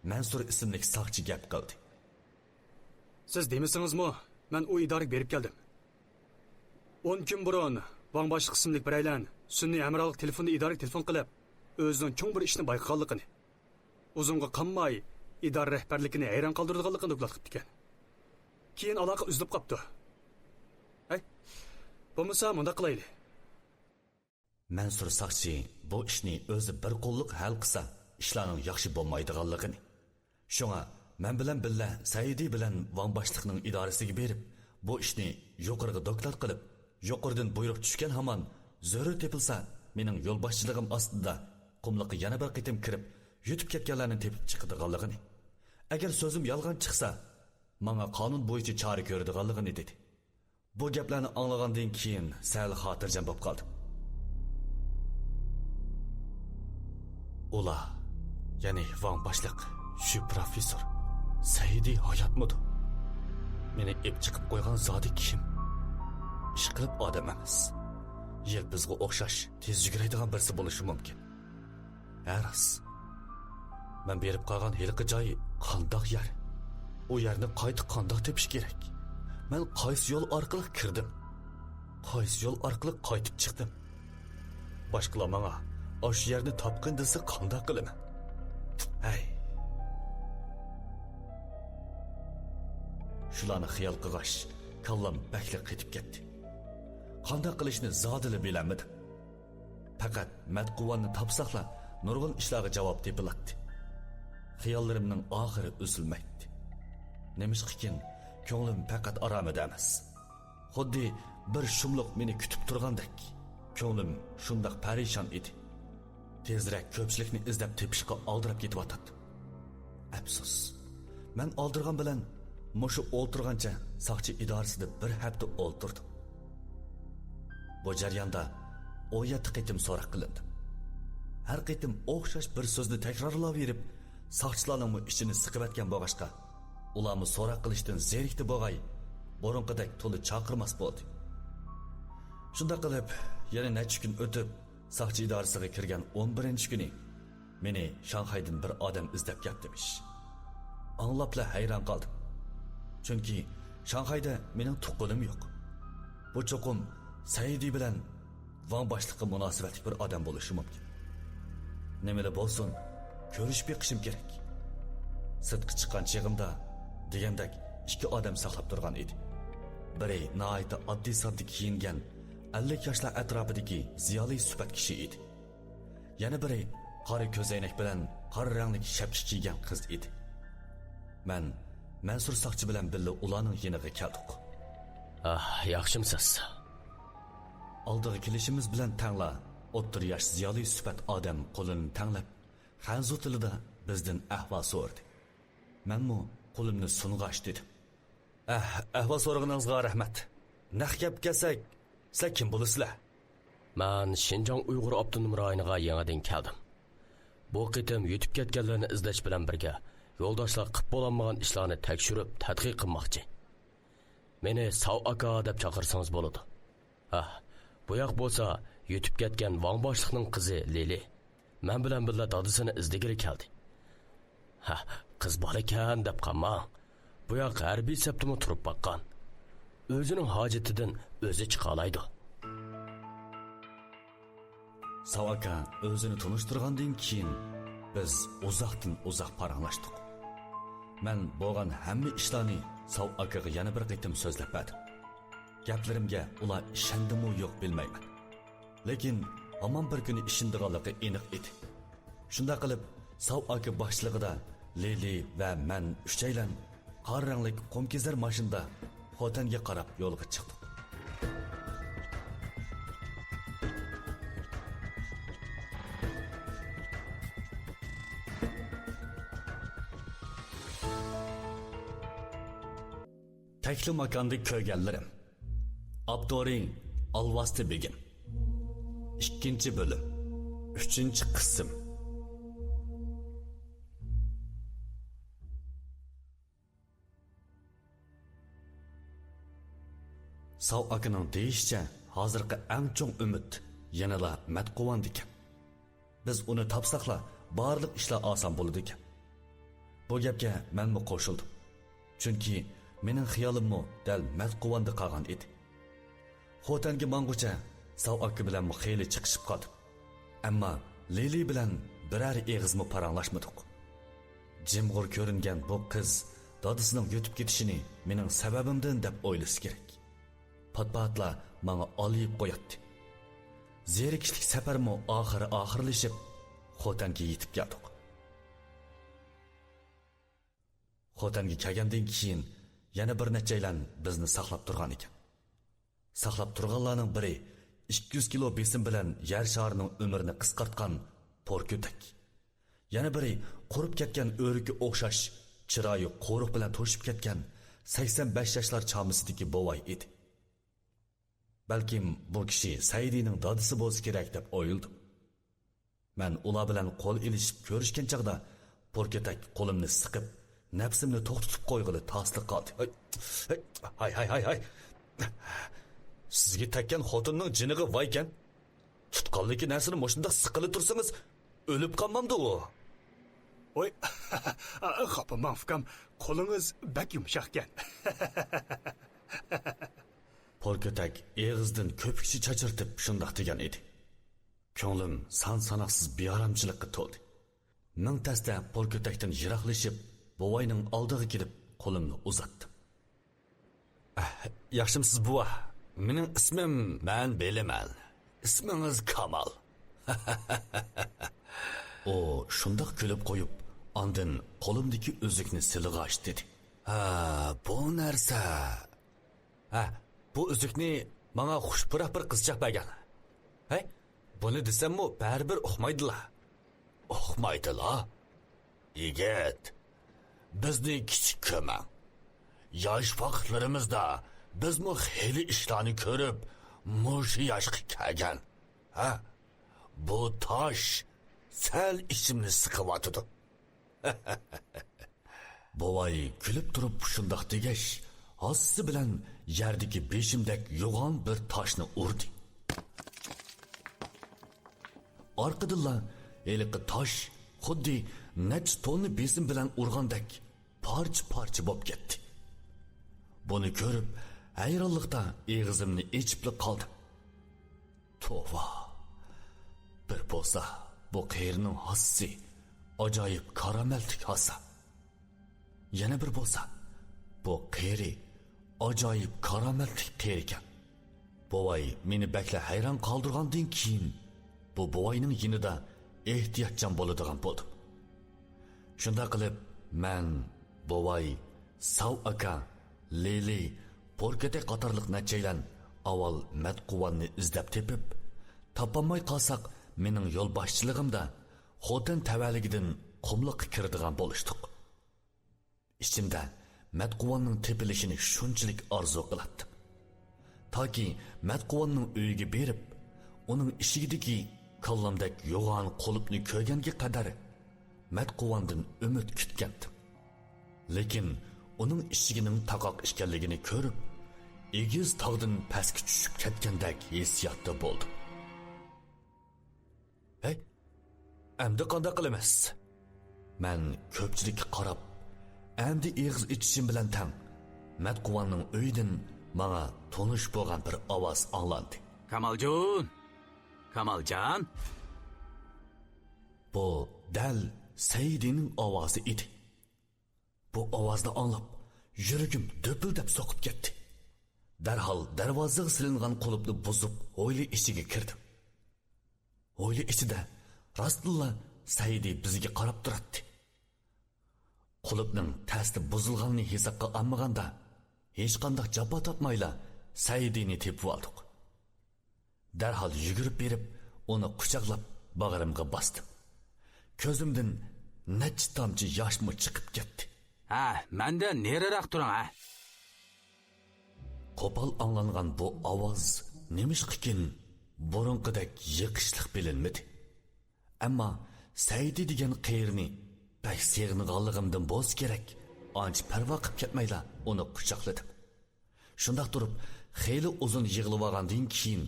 مەنسۇر ئىسىملىك ساقچى گەپ قىلدى. سىز دېمىسىڭىزمۇ، مەن ئۇ ئىدارىگە بېرىپ كەلدىم. ئون كۈن بۇرۇن ۋاڭ باشلىق ئىسىملىك بىرەيلەن سۈنئىي ھەمراھلىق تېلېفوندا ئىدارىگە تېلېفون قىلىپ، ئۆزىنىڭ چوڭ بىر ئىشنى بايقىغانلىقىنى، ئۇزۇنغا قالماي ئىدارە رەھبەرلىكىنى ھەيران قالدۇرىدىغانلىقىنى دوكلات قىپتىكەن. كېيىن ئالاقە ئۈزۈلۈپ قاپتۇ. ھەي، بولمىسا مۇنداق قىلايلى. مەنسۇر ساقچى بۇ ئىشنى ئۆزى بىر قوللۇق ھەل قىلسا، ئىشلارنىڭ ياخشى بولمايدىغانلىقىنى، شۇڭا مەن بىلەن بىللە سەئىدى بىلەن ۋاڭ باشلىقنىڭ ئىدارىسىگە بېرىپ، بۇ ئىشنى يۇقىرىغا دوكلات قىلىپ، يۇقىرىدىن بۇيرۇق چۈشكەن ھامان زۆرۈر تېپىلسا، مېنىڭ يولباشچىلىقىم ئاستىدا قۇملۇققا يەنە بىر قېتىم كىرىپ، يۈتۈپ كەتكەنلەرنى تېپىپ چىقىدىغانلىقىنى، ئەگەر سۆزۈم يالغان چىقسا، ماڭا قانۇن بويىچە چارە كۆرىدىغانلىقىنى دېدى. بۇ گەپلەرنى ئاڭلىغاندىن كېيىن سەل خاتىرجەم بولۇپ قالدىم. ئۇلار، يەنى ۋاڭ باشلىق، شۈ پروفېسسور، سەئىدى ھاياتمىدۇ؟ مېنى ئېپ چىقىپ قويغان زادى كىم؟ ئىشقىلىپ ئادەم ئەمەس. يىلپىزغا ئوخشاش تېز يۈگۈرەيدىغان بىرسى بولۇشى مۇمكىن. ھە راست. مەن بېرىپ قالغان ھېلىقى جاي قانداق يەر؟ ئۇ يەرنى قايتا قانداق تېپىش كېرەك؟ مەن قايسى يول ئارقىلىق كىردىم؟ قايسى يول ئارقىلىق قايتىپ چىقتىم؟ باشقىلار ماڭا ئاشۇ يەرنى تاپقىن دېسە قانداق قىلىمەن؟ ھەي. شۇلارنى خىيال قىلغاچ، كاللام بەكلا قېتىپ كەتتى. قانداق قىلىشنى زادىلا بىلەلمىدىم. پەقەت مەتقۇۋاننى تاپساقلا، نۇرغۇن ئىشلارغا جاۋاب تېپىلاتتى. خىياللىرىمنىڭ ئاخىرى ئۈزۈلمەيتتى. نېمىشقىكىن، كۆڭلۈم پەقەت ئارامىدا ئەمەس. خۇددى بىر شۇملۇق مېنى كۈتۈپ تۇرغاندەك. كۆڭلۈم شۇنداق پەرىشان ئىدى. تېزرەك كۆپچىلىكنى ئىزدەپ تېپىشقا ئالدىراپ كېتىۋاتاتتىم. ئەپسۇس، مەن ئالدىرىغان بىلەن مۇشۇ ئولتۇرغانچە ساقچى ئىدارىسىدە بىر ھەپتە ئولتۇردۇم. بۇ جەرياندا ئون يەتتە قېتىم سوراق قىلىندىم. ھەر قېتىم ئوخشاش بىر سۆزنى تەكرارلاۋېرىپ، ساقچىلارنىڭمۇ ئىچىنى سىقىۋەتكەن بولغاچقا، ئۇلارمۇ سوراق قىلىشتىن زېرىكتى بوغاي، بۇرۇنقىدەك تولا چاقىرماس بولدى. شۇنداق قىلىپ، يەنە نەچچە كۈن ئۆتۈپ، ساقچى ئىدارىسىغا كىرگەن ئون بىرىنچى كۈنى مېنى شاڭخەيدىن بىر ئادەم ئىزدەپ كەپتىمىش. ئاڭلاپلا ھەيران قالدىم. چۈنكى شاڭخەيدە مېنىڭ تۇغقىنىم يوق. بۇ چوقۇم سەئىدى بىلەن ۋاڭ باشلىققا مۇناسىۋەتلىك بىر ئادەم بولۇشى مۇمكىن. نېمىلا بولسۇن، كۆرۈشۈپ بېقىشىم كېرەك. سىرتقا چىققان چېغىمدا، دېگەندەك، ئىككى ئادەم ساقلاپ تۇرغان ئىدى. بىرى ناھايىتى ئاددىي-ساددا كىيىنگەن، ئەللىك ياشلار ئەتراپىدىكى زىيالىي سۈپەت كىشى ئىدى. يەنە بىرى قارا كۆزەينەك بىلەن قارا رەڭلىك شەپكە كىيگەن قىز ئىدى. مەن مەنسۇر ساقچى بىلەن بىللە ئۇلارنىڭ يېنىغا كەلدۇق. ئاھ، ياخشىمسىز؟ ئالدىغا كېلىشىمىز بىلەن تەڭلا ئوتتۇرا ياش زىيالىي سۈپەت ئادەم قولىنى تەڭلەپ، خەنزۇ تىلىدا بىزدىن ئەھۋال سورىدى. مەنمۇ قولۇمنى سۇنغاچ دېدىم. ئەھ، ئەھۋال سورىغىنىڭىزغا رەھمەت. نەق گەپكە كەلسەك، سىلەر كىم بولىسىلەر؟ مەن شىنجاڭ ئۇيغۇر ئاپتونوم رايونىغا يېڭىدىن كەلدىم. بۇ قېتىم يۆتۈپ كەتكەنلەرنى ئىزدەش بىلەن بىرگە، يولداشلار قىپ بولالمىغان ئىشلارنى تەكشۈرۈپ تەتقىق قىلماقچى. مېنى ساۋ ئاكا دەپ چاقىرسىڭىز بولىدۇ. ھە، بۇ ياق بولسا يۆتۈپ كەتكەن ۋاڭ باشلىقنىڭ قىزى لىلى. مەن بىلەن بىللە دادىسىنى ئىزدىگىلى كەلدى. ھە، قىز بار ئىكەن دەپ قالماڭ. بۇ ياق ھەربىي سەپتىمۇ تۇرۇپ باققان. ئۆزىنىڭ ھاجىتىدىن ئۆزى چىقالايدۇ. ساۋ ئاكا ئۆزىنى تونۇشتۇرغاندىن كېيىن، بىز ئۇزاقتىن ئۇزاق پاراڭلاشتۇق. مەن بولغان ھەممە ئىشلارنى ساۋ ئاكىغا يەنە بىر قېتىم سۆزلەپ بەردىم. گەپلىرىمگە ئۇلار ئىشەندىمۇ يوق بىلمەيمەن. لېكىن ھامان بىر كۈنى ئىشىنىدىغانلىقى ئېنىق ئىدى. شۇنداق قىلىپ، ساۋ ئاكا باشچىلىقىدا لىلى ۋە مەن ئۈچەيلەن قارا رەڭلىك قۇم كېزەر ماشىنىدا خوتەنگە قاراپ يولغا چىقتۇق. تەكلىماكاندا كۆرگەنلىرىم. ئاپتورى: ئالۋاستى بېگىم. ئىككىنچى بۆلۈم. ئۈچىنچى قىسىم. ساۋ ئاكىنىڭ دېيىشىچە، ھازىرقى ئەڭ چوڭ ئۈمىد يەنىلا مەتقۇۋاندىكەن. بىز ئۇنى تاپساقلا، بارلىق ئىشلار ئاسان بولىدىكەن. بۇ گەپكە مەنمۇ قوشۇلدۇم. چۈنكى مېنىڭ خىيالىممۇ دەل مەتقۇۋاندا قالغان ئىدى. خوتەنگە ماڭغۇچە ساۋ ئاكا بىلەنمۇ خېلى چىقىشىپ قالدىم. ئەمما لىلى بىلەن بىرەر ئېغىزمۇ پاراڭلاشمىدۇق. جىمغۇر كۆرۈنگەن بۇ قىز دادىسىنىڭ يۆتۈپ كېتىشىنى مېنىڭ سەۋەبىمدىن دەپ ئويلىسا كېرەك. پات-پاتلا ماڭا ئالىيىپ قوياتتى. زېرىكىشلىك سەپەرمۇ ئاخىرى ئاخىرلىشىپ، خوتەنگە يېتىپ كەلدۇق. خوتەنگە كەلگەندىن كېيىن يەنە بىر نەچچەيلەن بىزنى ساقلاپ تۇرغان ئىكەن. ساقلاپ تۇرغانلارنىڭ بىرى ئىككى يۈز كىلو بېسىم بىلەن يەر شارىنىڭ ئۆمرىنى قىسقارتقان پوركۆتەك. يەنە بىرى قۇرۇپ كەتكەن ئۆرۈككە ئوخشاش، چىرايى قورۇق بىلەن توشۇپ كەتكەن سەكسەن بەش ياشلار چامىسىدىكى بوۋاي ئىدى. بەلكىم بۇ كىشى سەئىدىنىڭ دادىسى بولسا كېرەك دەپ ئويلىدىم. مەن ئۇلار بىلەن قول ئېلىشىپ كۆرۈشكەن چاغدا، پوركۆتەك قولۇمنى سىقىپ، نەپسىمنى توختىتىپ قويغىلى تاسلا قالدى. ھاي، ھاي، ھاي، ھاي، ھاي. سىزگە تەگكەن خوتۇننىڭ جېنىغا ۋايكەن. تۇتقانلىكى نەرسىنى مۇشۇنداق سىقىلى تۇرسىڭىز، ئۆلۈپ قالمامدۇ ئۇ؟ ۋوي، خاپا بولماڭ ئۇكام، قولىڭىز بەك يۇمشاقكەن. پوركۆتەك ئېغىزدىن كۆپۈكچە چاچرىتىپ شۇنداق دېگەن ئىدى. كۆڭلۈم سان-ساناقسىز بىئارامچىلىققا تولدى. مىڭ تەستە پوركۆتەكتىن يىراقلىشىپ، بوۋاينىڭ ئالدىغا كېلىپ قولۇمنى ئۇزاتتىم. ئەھ، ياخشىمسىز بوۋا؟ مېنىڭ ئىسمىم، مەن بىلىمەن. ئىسمىڭىز كامال. ئۇ شۇنداق كۈلۈپ قويۇپ، ئاندىن قولۇمدىكى ئۈزۈكنى سىلىغاچ دېدى. ھە، بۇ نەرسە. ھە، بۇ ئۈزۈكنى ماڭا خۇش پۇراق بىر قىزچاق بەرگەن. ھەي، بۇنى دېسەممۇ بەرىبىر ئۇقمايدىلا. ئۇقمايدىلا؟ يىگىت، بىزنى كىچىك كۆرمەڭ. ياش ۋاقىتلىرىمىزدا بىزمۇ خېلى ئىشلارنى كۆرۈپ، مۇشۇ ياشقا كەلگەن. ھە؟ بۇ تاش سەل ئىچىمنى سىقىۋاتىدۇ. بوۋاي كۈلۈپ تۇرۇپ شۇنداق دېگەچ، ھاسىسى بىلەن يەردىكى بېشىمدەك يوغان بىر تاشنى ئۇردى. ئارقىدىنلا ھېلىقى تاش خۇددى نەچچە توننا بېسىم بىلەن ئۇرغاندەك پارچە-پارچە بولۇپ كەتتى. بۇنى كۆرۈپ، ھەيرانلىقتا ئېغىزىمنى ئېچىپلا قالدىم. توۋا! بىر بولسا، بۇ قېرىنىڭ ھاسىسى ئاجايىپ كارامەتلىك ھاسا. يەنە بىر بولسا، بۇ قېرى ئاجايىپ كارامەتلىك قېرىكەن. بوۋاي مېنى بەكلا ھەيران قالدۇرغاندىن كېيىن، بۇ بوۋاينىڭ يېنىدا ئېھتىياتچان بولىدىغان بولدۇم. شۇنداق قىلىپ، مەن، بوۋاي، ساۋ ئاكا، لىلى، پوركېتەك قاتارلىق نەچچەيلەن ئاۋۋال مەتقۇۋاننى ئىزدەپ تېپىپ، تاپالماي قالساق، مېنىڭ يول باشچىلىقىمدا خوتەن تەۋەلىكىدىن قۇملۇققا كىرىدىغان بولۇشتۇق. ئىچىمدە مەتقۇۋاننىڭ تېپىلىشىنى شۇنچىلىك ئارزۇ قىلاتتىم. تاكى مەتقۇۋاننىڭ ئۆيىگە بېرىپ، ئۇنىڭ ئىشىكىدىكى كاللامدەك يوغان قۇلۇپنى كۆرگەنگە قەدەر مەتقۇۋاندىن ئۈمىد كۈتكەنتىم. لېكىن ئۇنىڭ ئىشىكىنىڭ تاقاق ئىكەنلىكىنى كۆرۈپ، ئېگىز تاغدىن پەسكە چۈشۈپ كەتكەندەك ھېسسىياتتا بولدۇم. ھەي، ئەمدى قانداق قىلىمىز؟ مەن كۆپچىلىككە قاراپ، ئەمدى ئېغىز ئېچىشىم بىلەن تەڭ، مەتقۇۋاننىڭ ئۆيىدىن ماڭا تونۇش بولغان بىر ئاۋاز ئاڭلاندى. كامالجان! كامالجان! بۇ دەل سەئىدىنىڭ ئاۋازى ئىدى. بۇ ئاۋازنى ئاڭلاپ، يۈرىكىم دۈپۈلدەپ سوقۇپ كەتتى. دەرھال دەرۋازىغا سېلىنغان قۇلۇپنى بۇزۇپ، ھويلا ئىچىگە كىردىم. ھويلا ئىچىدە راستتىنلا سەئىدى بىزگە قاراپ تۇراتتى. قۇلۇپنىڭ تەستە بۇزۇلغاننى ھېسابقا ئالمىغاندا، ھېچقانداق جاپا تارتمايلا سەئىدىنى تېپىۋالدۇق. دەرھال يۈگۈرۈپ بېرىپ، ئۇنى قۇچاقلاپ، باغرىمغا باستىم. كۆزۈمدىن نەچچە تامچە ياشمۇ چىقىپ كەتتى. ھە، مەندىن نېرىراق تۇرۇڭ، ھە! قوپال ئاڭلانغان بۇ ئاۋاز نېمىشقىكىن بۇرۇنقىدەك يېقىشلىق بىلىنمىدى. ئەمما سەئىدى دېگەن قېرىنى بەك سېغىنغانلىقىمدىن بولسا كېرەك، ئانچە پەرۋا قىپ كەتمەيلا ئۇنى قۇچاقلىدىم. شۇنداق تۇرۇپ، خېلى ئۇزۇن يىغلىۋالغاندىن كېيىن،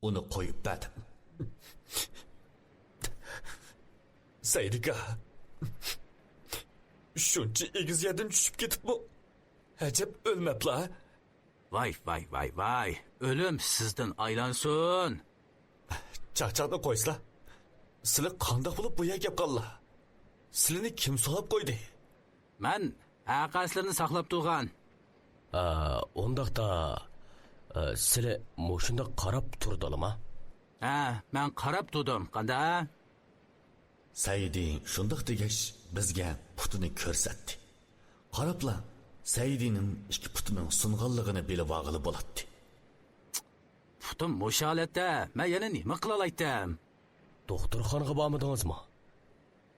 ئۇنى قويۇپ بەردىم. سەئىدىكا، شۇنچە ئېگىز يەردىن چۈشۈپ كېتىپمۇ؟ ئەجەب ئۆلمەپلا؟ ۋاي، ۋاي، ۋاي، ۋاي، ئۆلۈم سىزدىن ئايلانسۇن! چاقچاقنى قويسىلا. سىلى قانداق بولۇپ بۇ يەرگە كەپ قاللا؟ سىلىنى كىم سولاپ قويدى؟ مەن ھەقەسلىرىنى ساقلاپ تۇرغان. ئا، ئۇنداقتا، ئا، سىلى مۇشۇنداق قاراپ تۇردىلىما؟ ھە، مەن قاراپ تۇردۇم، قاندا؟ سەئىدى شۇنداق دېگەچ، بىزگە پۇتىنى كۆرسەتتى. قاراپلا، سەئىدىنىڭ ئىككى پۇتىنىڭ سۇنغانلىقىنى بىلىۋالغىلى بولاتتى. پۇتۇم مۇشۇ ھالەتتە، مەن يەنە نېمە قىلالايتتىم؟ دوختۇرخانىغا بارمىدىڭىزمۇ؟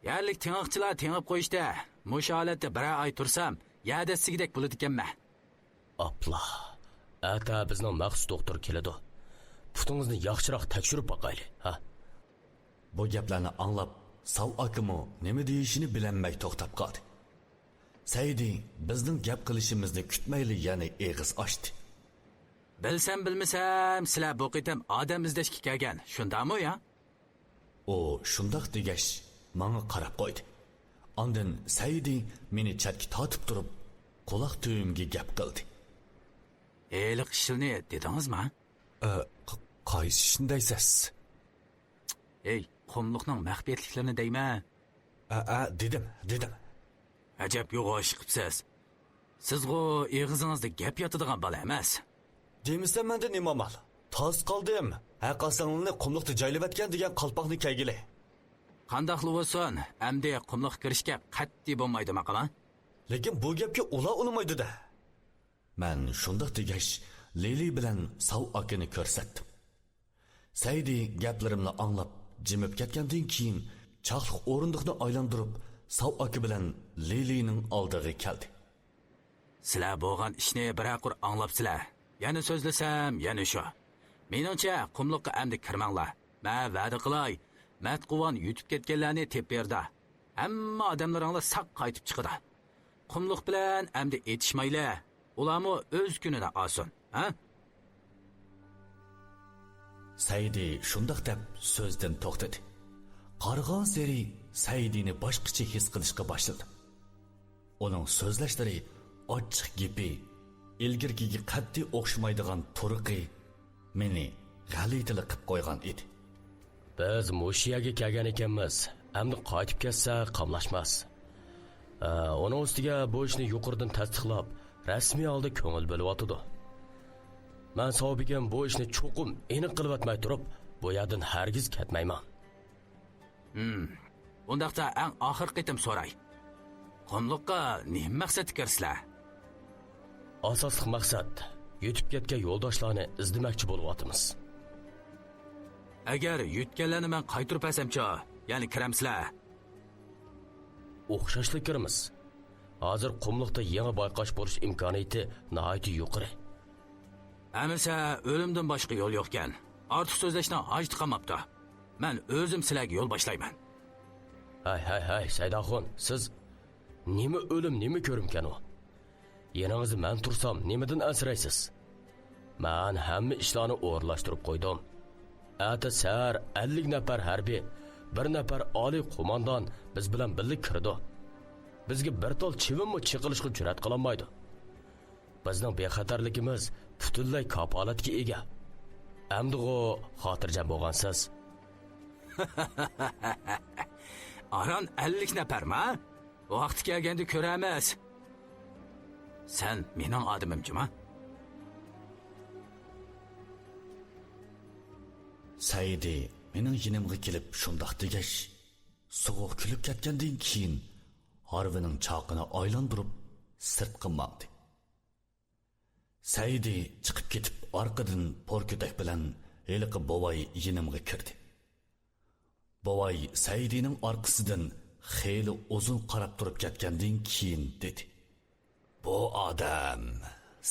يەرلىك تېڭىقچىلار تېڭىپ قويۇشتى. مۇشۇ ھالەتتە بىرەر ئاي تۇرسام، يەدە ئەتسىگىدەك بولىدىكەنمەن. ئاپلا، ئەتە بىزنىڭ مەخسۇس دوختۇر كېلىدۇ. پۇتىڭىزنى ياخشىراق تەكشۈرۈپ باقايلى، ھە؟ بۇ گەپلەرنى ئاڭلاپ، ساۋ ئاكىمۇ نېمە دېيىشىنى بىلەلمەي توختاپ قالدى. سەئىدى بىزنىڭ گەپ قىلىشىمىزنى كۈتمەيلا يەنە ئېغىز ئاچتى. بىلسەم بىلمىسەم، سىلەر بۇ قېتىم ئادەم ئىزدەشكە كەلگەن، شۇنداقمۇ يا؟ ئۇ شۇنداق دېگەچ، ماڭا قاراپ قويدى. ئاندىن سەئىدى مېنى چەتكە تارتىپ تۇرۇپ، قۇلاق تۈۋىمگە گەپ قىلدى. ھېلىقى ئىشلىنى دېدىڭىزما؟ ئە، ق-، قايسى ئىشنى دەيسىز؟ ھەي، قۇملۇقنىڭ مەخپىيەتلىكلىرىنى دەيمەن. ئە، ئە، دېدىم، دېدىم. ئەجەب يوغان ئىش قىپسىز. سىزغۇ ئېغىزىڭىزدا گەپ ياتىدىغان بالا ئەمەس. دېمىسەم مەندە نېمە ئامال؟ تاس قالدىم. ھەر قايسىڭلارنى قۇملۇقتا جايلىۋەتكەن دېگەن قالپاقنى كەيگىلى. قانداقلا بولسۇن، ئەمدى قۇملۇققا كىرىشكە قەتئىي بولمايدۇ، ماقۇلما؟ لېكىن بۇ گەپكە ئۇلار ئۇنىمايدۇ-دە. مەن شۇنداق دېگەچ، لىلى بىلەن ساۋ ئاكىنى كۆرسەتتىم. سەئىدى گەپلىرىمنى ئاڭلاپ، جىمىپ كەتكەندىن كېيىن، چاقلىق ئورۇندۇقنى ئايلاندۇرۇپ، ساۋ ئاكا بىلەن لىلىنىڭ ئالدىغا كەلدى. سىلەر بولغان ئىشنى بىرەر قۇر ئاڭلاپسىلەر. يەنە سۆزلىسەم، يەنە شۇ. مېنىڭچە، قۇملۇققا ئەمدى كىرمەڭلار. مەن ۋەدە قىلاي، مەتقۇۋان يۈتۈپ كەتكەنلەرنى تېپىپ بېرىدۇ. ھەممە ئادەملىرىڭلار ساق قايتىپ چىقىدۇ. قۇملۇق بىلەن ئەمدى ئېتىشمايلى. ئۇلارمۇ ئۆز كۈنىدە ئالسۇن، ھە؟ سەئىدى شۇنداق دەپ سۆزدىن توختىدى. قارىغانسېرى سەئىدىنى باشقىچە ھېس قىلىشقا باشلىدى. ئۇنىڭ سۆزلەشلىرى، ئاچچىق گېپى، ئىلگىرىكىگە قەتئىي ئوخشىمايدىغان تۇرقى مېنى غەلىتىلا قىپ قويغان ئىدى. بىز مۇشۇ يەرگە كەلگەن ئىكەنمىز، ئەمدى قايتىپ كەتسە قاملاشماس. ئە، ئۇنىڭ ئۈستىگە بۇ ئىشنى يۇقىرىدىن تەستىقلاپ، رەسمىي ھالدا كۆڭۈل بۆلۈۋاتىدۇ. مەن ساۋۇبىگىم بۇ ئىشنى چوقۇم ئېنىق قىلىۋەتمەي تۇرۇپ، بۇ يەردىن ھەرگىز كەتمەيمەن. ھىم، ئۇنداقتا ئەڭ ئاخىرقى قېتىم سوراي. قۇملۇققا نېمە مەقسەتتە كىرىسىلەر؟ ئاساسلىق مەقسەت، يۈتۈپ كەتكەن يولداشلارنى ئىزدىمەكچى بولۇۋاتىمىز. ئەگەر يۈتكەنلەرنى مەن قايتۇرۇپ بەرسەمچۇ، يەنە كىرەمسىلەر؟ ئوخشاشلا كىرىمىز. ھازىر قۇملۇقتا يېڭى بايقاش بولۇش ئىمكانىيىتى ناھايىتى يۇقىرى. ئەمىسە ئۆلۈمدىن باشقا يول يوقكەن. ئارتۇق سۆزلەشنىڭ ھاجىتى قالماپتۇ. مەن ئۆزۈم سىلەرگە يول باشلايمەن. ھەي، ھەي، ھەي، سەيداخۇن، سىز نېمە ئۆلۈم، نېمە كۆرۈمكەن ئۇ؟ يېنىڭىزدا مەن تۇرسام، نېمىدىن ئەنسىرەيسىز؟ مەن ھەممە ئىشلارنى ئورۇنلاشتۇرۇپ قويدۇم. ئەتە سەھەر ئەللىك نەپەر ھەربىي، بىر نەپەر ئالىي قوماندان بىز بىلەن بىللە كىرىدۇ. بىزگە بىر تال چىۋىنمۇ چېقىلىشقا جۈرئەت قىلالمايدۇ. بىزنىڭ بىخەتەرلىكىمىز پۈتۈنلەي كاپالەتكە ئىگە. ئەمدىغۇ خاتىرجەم بولغانسىز؟ ئاران ئەللىك نەپەرما؟ ۋاقتى كەلگەندە كۆرەرمىز. سەن مېنىڭ ئادىمىم جۇما. سەئىدى مېنىڭ يېنىمغا كېلىپ شۇنداق دېگەچ، سوغۇق كۈلۈپ كەتكەندىن كېيىن، ھارۋىنىڭ چاقىنى ئايلاندۇرۇپ، سىرتقا ماڭدى. سەئىدى چىقىپ كېتىپ، ئارقىدىن پور كۆتەك بىلەن ھېلىقى بوۋاي يېنىمغا كىردى. بوۋاي سەئىدىنىڭ ئارقىسىدىن خېلى ئۇزۇن قاراپ تۇرۇپ كەتكەندىن كېيىن دېدى: «بۇ ئادەم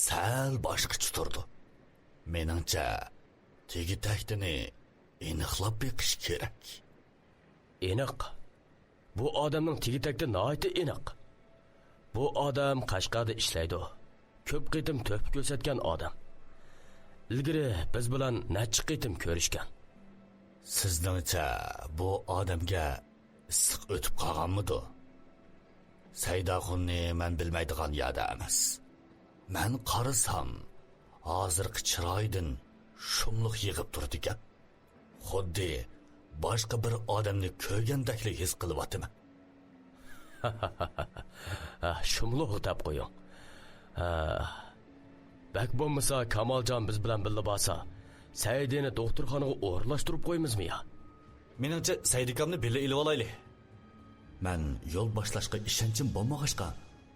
سەل باشقىچە تۇرىدۇ. مېنىڭچە، تېگى-تەكتىنى ئېنىقلاپ بېقىش كېرەك.» ئېنىق. بۇ ئادەمنىڭ تېگى-تەكتى ناھايىتى ئېنىق. بۇ ئادەم قەشقەردە ئىشلەيدۇ. كۆپ قېتىم تۆھپە كۆرسەتكەن ئادەم. ئىلگىرى بىز بىلەن نەچچە قېتىم كۆرۈشكەن. سىزنىڭچە بۇ ئادەمگە ئىسسىق ئۆتۈپ قالغانمىدۇ؟ سەيداخۇننى مەن بىلمەيدىغان يەردە ئەمەس. مەن قارىسام، ھازىرقى چىرايىدىن شۇملۇق يېغىپ تۇرىدىكەن. خۇددى باشقا بىر ئادەمنى كۆرگەندەكلا ھېس قىلىۋاتىمەن. ھە، شۇملۇق دەپ قويۇڭ. ھە. بەك بولمىسا، كامالجان بىز بىلەن بىللە بارسا، سەئىدىنى دوختۇرخانىغا ئورۇنلاشتۇرۇپ قويىمىزمۇ يا؟ مېنىڭچە، سەئىدىكامنى بىللە ئېلىۋالايلى. مەن يول باشلاشقا ئىشەنچىم بولمىغاچقا،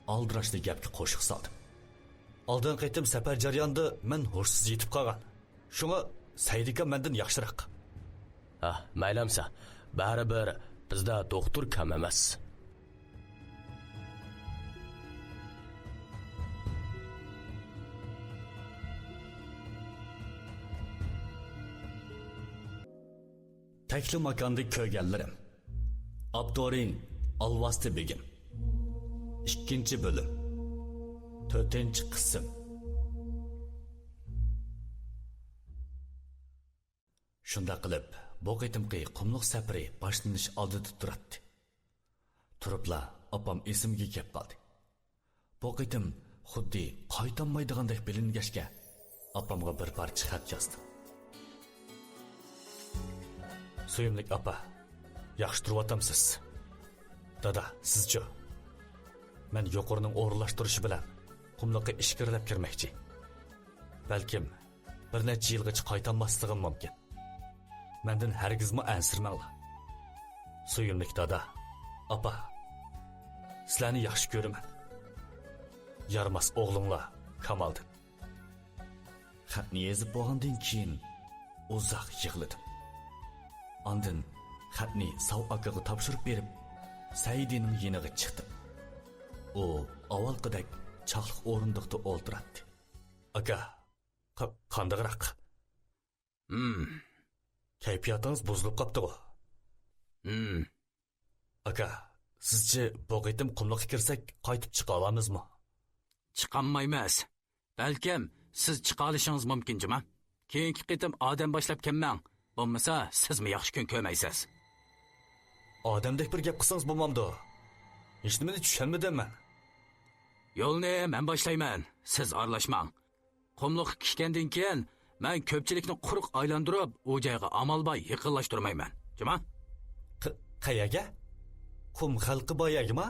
ئالدىراشلا گەپكە قوشۇق سالدىم. ئالدىنقى قېتىم سەپەر جەريانىدا مەن ھوشسىز يېتىپ قالغان. شۇڭا سەئىدىكام مەندىن ياخشىراق. ھە، مەيلىمسە، بەرىبىر بىزدە دوختۇر كەم ئەمەس. تەكلىماكاندا كۆرگەنلىرىم. ئاپتورى: ئالۋاستى بېگىم. ئىككىنچى بۆلۈم. تۆتىنچى قىسىم. شۇنداق قىلىپ، بۇ قېتىمقى قۇملۇق سەپىرى باشلىنىش ئالدىدا تۇراتتى. تۇرۇپلا ئاپام ئېسىمگە كەپ قالدى. بۇ قېتىم خۇددى قايتالمايدىغاندەك بىلىنگەچكە، ئاپامغا بىر پارچە خەت يازدىم. سۆيۈملۈك ئاپا، ياخشى تۇرۇۋاتامسىز؟ دادا، سىزچۇ؟ مەن يۇقىرىنىڭ ئورۇنلاشتۇرۇشى بىلەن قۇملۇققا ئىچكىرىلەپ كىرمەكچى. بەلكىم بىر نەچچە يىلغىچە قايتالماسلىقىم مۇمكىن. مەندىن ھەرگىزمۇ ئەنسىرىمەڭلار. سۆيۈملۈك دادا، ئاپا، سىلەرنى ياخشى كۆرىمەن. يارىماس ئوغلۇڭلار، كامالدىن. خەتنى يېزىپ بولغاندىن كېيىن ئۇزاق يىغلىدىم. ئاندىن خەتنى ساۋ ئاكىغا تاپشۇرۇپ بېرىپ، سەئىدىنىڭ يېنىغا چىقتىم. ئۇ ئاۋۋالقىدەك چاقلىق ئورۇندۇقتا ئولتۇراتتى. ئاكا، ق-، قانداقراق؟ ھىم. كەيپىياتىڭىز بۇزۇلۇپ قاپتىغۇ؟ ھىم. ئاكا، سىزچە بۇ قېتىم قۇملۇققا كىرسەك قايتىپ چىقالامىزمۇ؟ چىقالمايمىز. بەلكىم سىز چىقالىشىڭىز مۇمكىن، جۇما. كېيىنكى قېتىم ئادەم باشلاپ كەلمەڭ. بولمىسا سىزمۇ ياخشى كۈن كۆرمەيسىز. ئادەمدەك بىر گەپ قىلسىڭىز بولمامدۇ؟ ھېچنېمىنى چۈشەنمىدىم مەن. يولنى مەن باشلايمەن، سىز ئارىلاشماڭ. قۇملۇققا كىرگەندىن كېيىن مەن كۆپچىلىكنى قۇرۇق ئايلاندۇرۇپ، ئۇ جايغا ئامال بار يېقىنلاشتۇرمايمەن. جۇما؟ ق-، قەيەرگە؟ قۇم خەلقى بار يەرگىما؟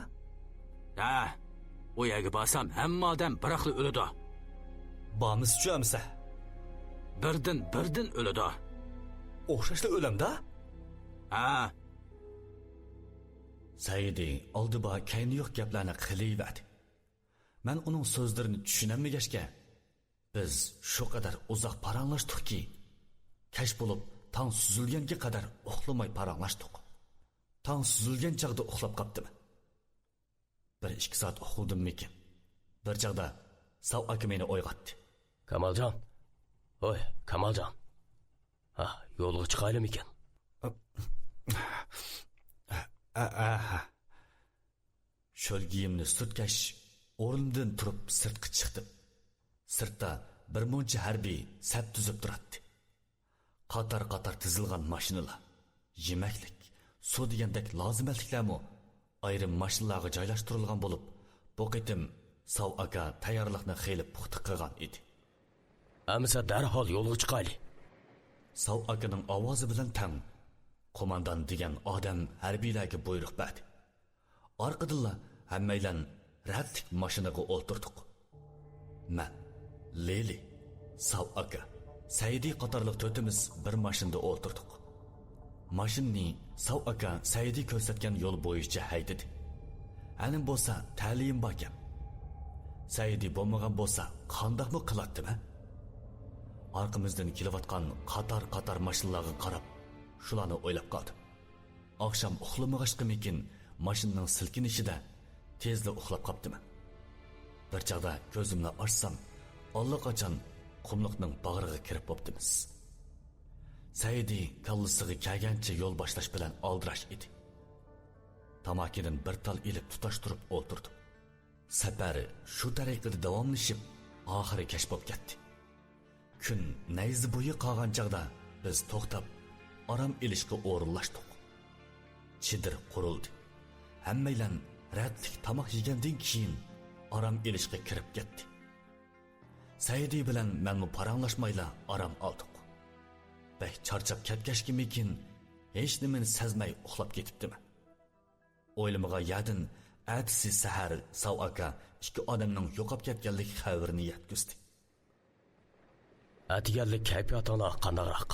ھە، ئۇ يەرگە بارسام ھەممە ئادەم بىراقلا ئۆلىدۇ. بارمىسىچۇ ئەمىسە؟ بىردىن، بىردىن ئۆلىدۇ. ئوخشاشلا ئۆلەمدا؟ ھە. سەئىدى ئالدى بار كەينى يوق گەپلەرنى قىلىۋەردى. مەن ئۇنىڭ سۆزلىرىنى چۈشىنەلمىگەچكە، بىز شۇ قەدەر ئۇزاق پاراڭلاشتۇقكى، كەچ بولۇپ تاڭ سۈزۈلگەنگە قەدەر ئۇخلىماي پاراڭلاشتۇق. تاڭ سۈزۈلگەن چاغدا ئۇخلاپ قاپتىمەن. بىر ئىككى سائەت ئۇخلىدىممىكىن، بىر چاغدا ساۋ ئاكا مېنى ئويغاتتى. كامالجان! ھوي، كامالجان! ھا، يولغا چىقايلىمىكىن؟ ئە، ئە، ئە. شۆلگىيىمنى سۈرتكەچ، ئورنۇمدىن تۇرۇپ سىرتقا چىقتىم. سىرتتا بىر مۇنچە ھەربىي سەپ تۈزۈپ تۇراتتى. قاتار-قاتار تىزىلغان ماشىنىلار، يېمەكلىك، سۇ دېگەندەك لازىمەتلىكلەرمۇ ئايرىم ماشىنىلارغا جايلاشتۇرۇلغان بولۇپ، بۇ قېتىم ساۋ ئاكا تەييارلىقنى خېلى پۇختا قىلغان ئىدى. ئەمىسە دەرھال يولغا چىقايلى. ساۋ ئاكىنىڭ ئاۋازى بىلەن تەڭ قوماندان دېگەن ئادەم ھەربىيلەرگە بۇيرۇق بەردى. ئارقىدىنلا ھەممەيلەن رەتلىك ماشىنىغا ئولتۇردۇق. مەن، لىلى، ساۋ ئاكا، سەئىدى قاتارلىق تۆتىمىز بىر ماشىنىدا ئولتۇردۇق. ماشىنىنى ساۋ ئاكا سەئىدى كۆرسەتكەن يول بويىچە ھەيدىدى. ھەلىم بولسا تەلىيىم باركەن. سەئىدى بولمىغان بولسا قانداقمۇ قىلاتتىمەن؟ ئارقىمىزدىن كېلىۋاتقان قاتار-قاتار ماشىنىلارغا قاراپ، شۇلارنى ئويلاپ قالدىم. ئاخشام ئۇخلىمىغاچقىمىكىن، ماشىنىنىڭ سىلكىنىشىدە تېزلا ئۇخلاپ قاپتىمەن. بىر چاغدا كۆزۈمنى ئاچسام، ئاللىقاچان قۇملۇقنىڭ باغرىغا كىرىپ بوپتىمىز. سەئىدى كاللىسىغا كەلگەنچە يول باشلاش بىلەن ئالدىراش ئىدى. تاماكىدىن بىر تال ئېلىپ تۇتاشتۇرۇپ ئولتۇردۇم. سەپەر شۇ تەرىقىدە داۋاملىشىپ، ئاخىرى كەچ بولۇپ كەتتى. كۈن نەيزە بويى قالغان چاغدا بىز توختاپ، ئارام ئېلىشقا ئورۇنلاشتۇق. چېدىر قۇرۇلدى. ھەممەيلەن رەتلىك تاماق يېگەندىن كېيىن ئارام ئېلىشقا كىرىپ كەتتى. سەئىدى بىلەن مەنمۇ پاراڭلاشمايلا ئارام ئالدۇق. بەك چارچاپ كەتكەچكىمىكىن، ھېچنېمىنى سەزمەي ئۇخلاپ كېتىپتىمەن. ئويلىمىغان يەردىن ئەتىسى سەھەر ساۋ ئاكا ئىككى ئادەمنىڭ يوقاپ كەتكەنلىك خەۋىرىنى يەتكۈزدى. ئەتىگەنلىك كەيپىياتىڭلار قانداقراق؟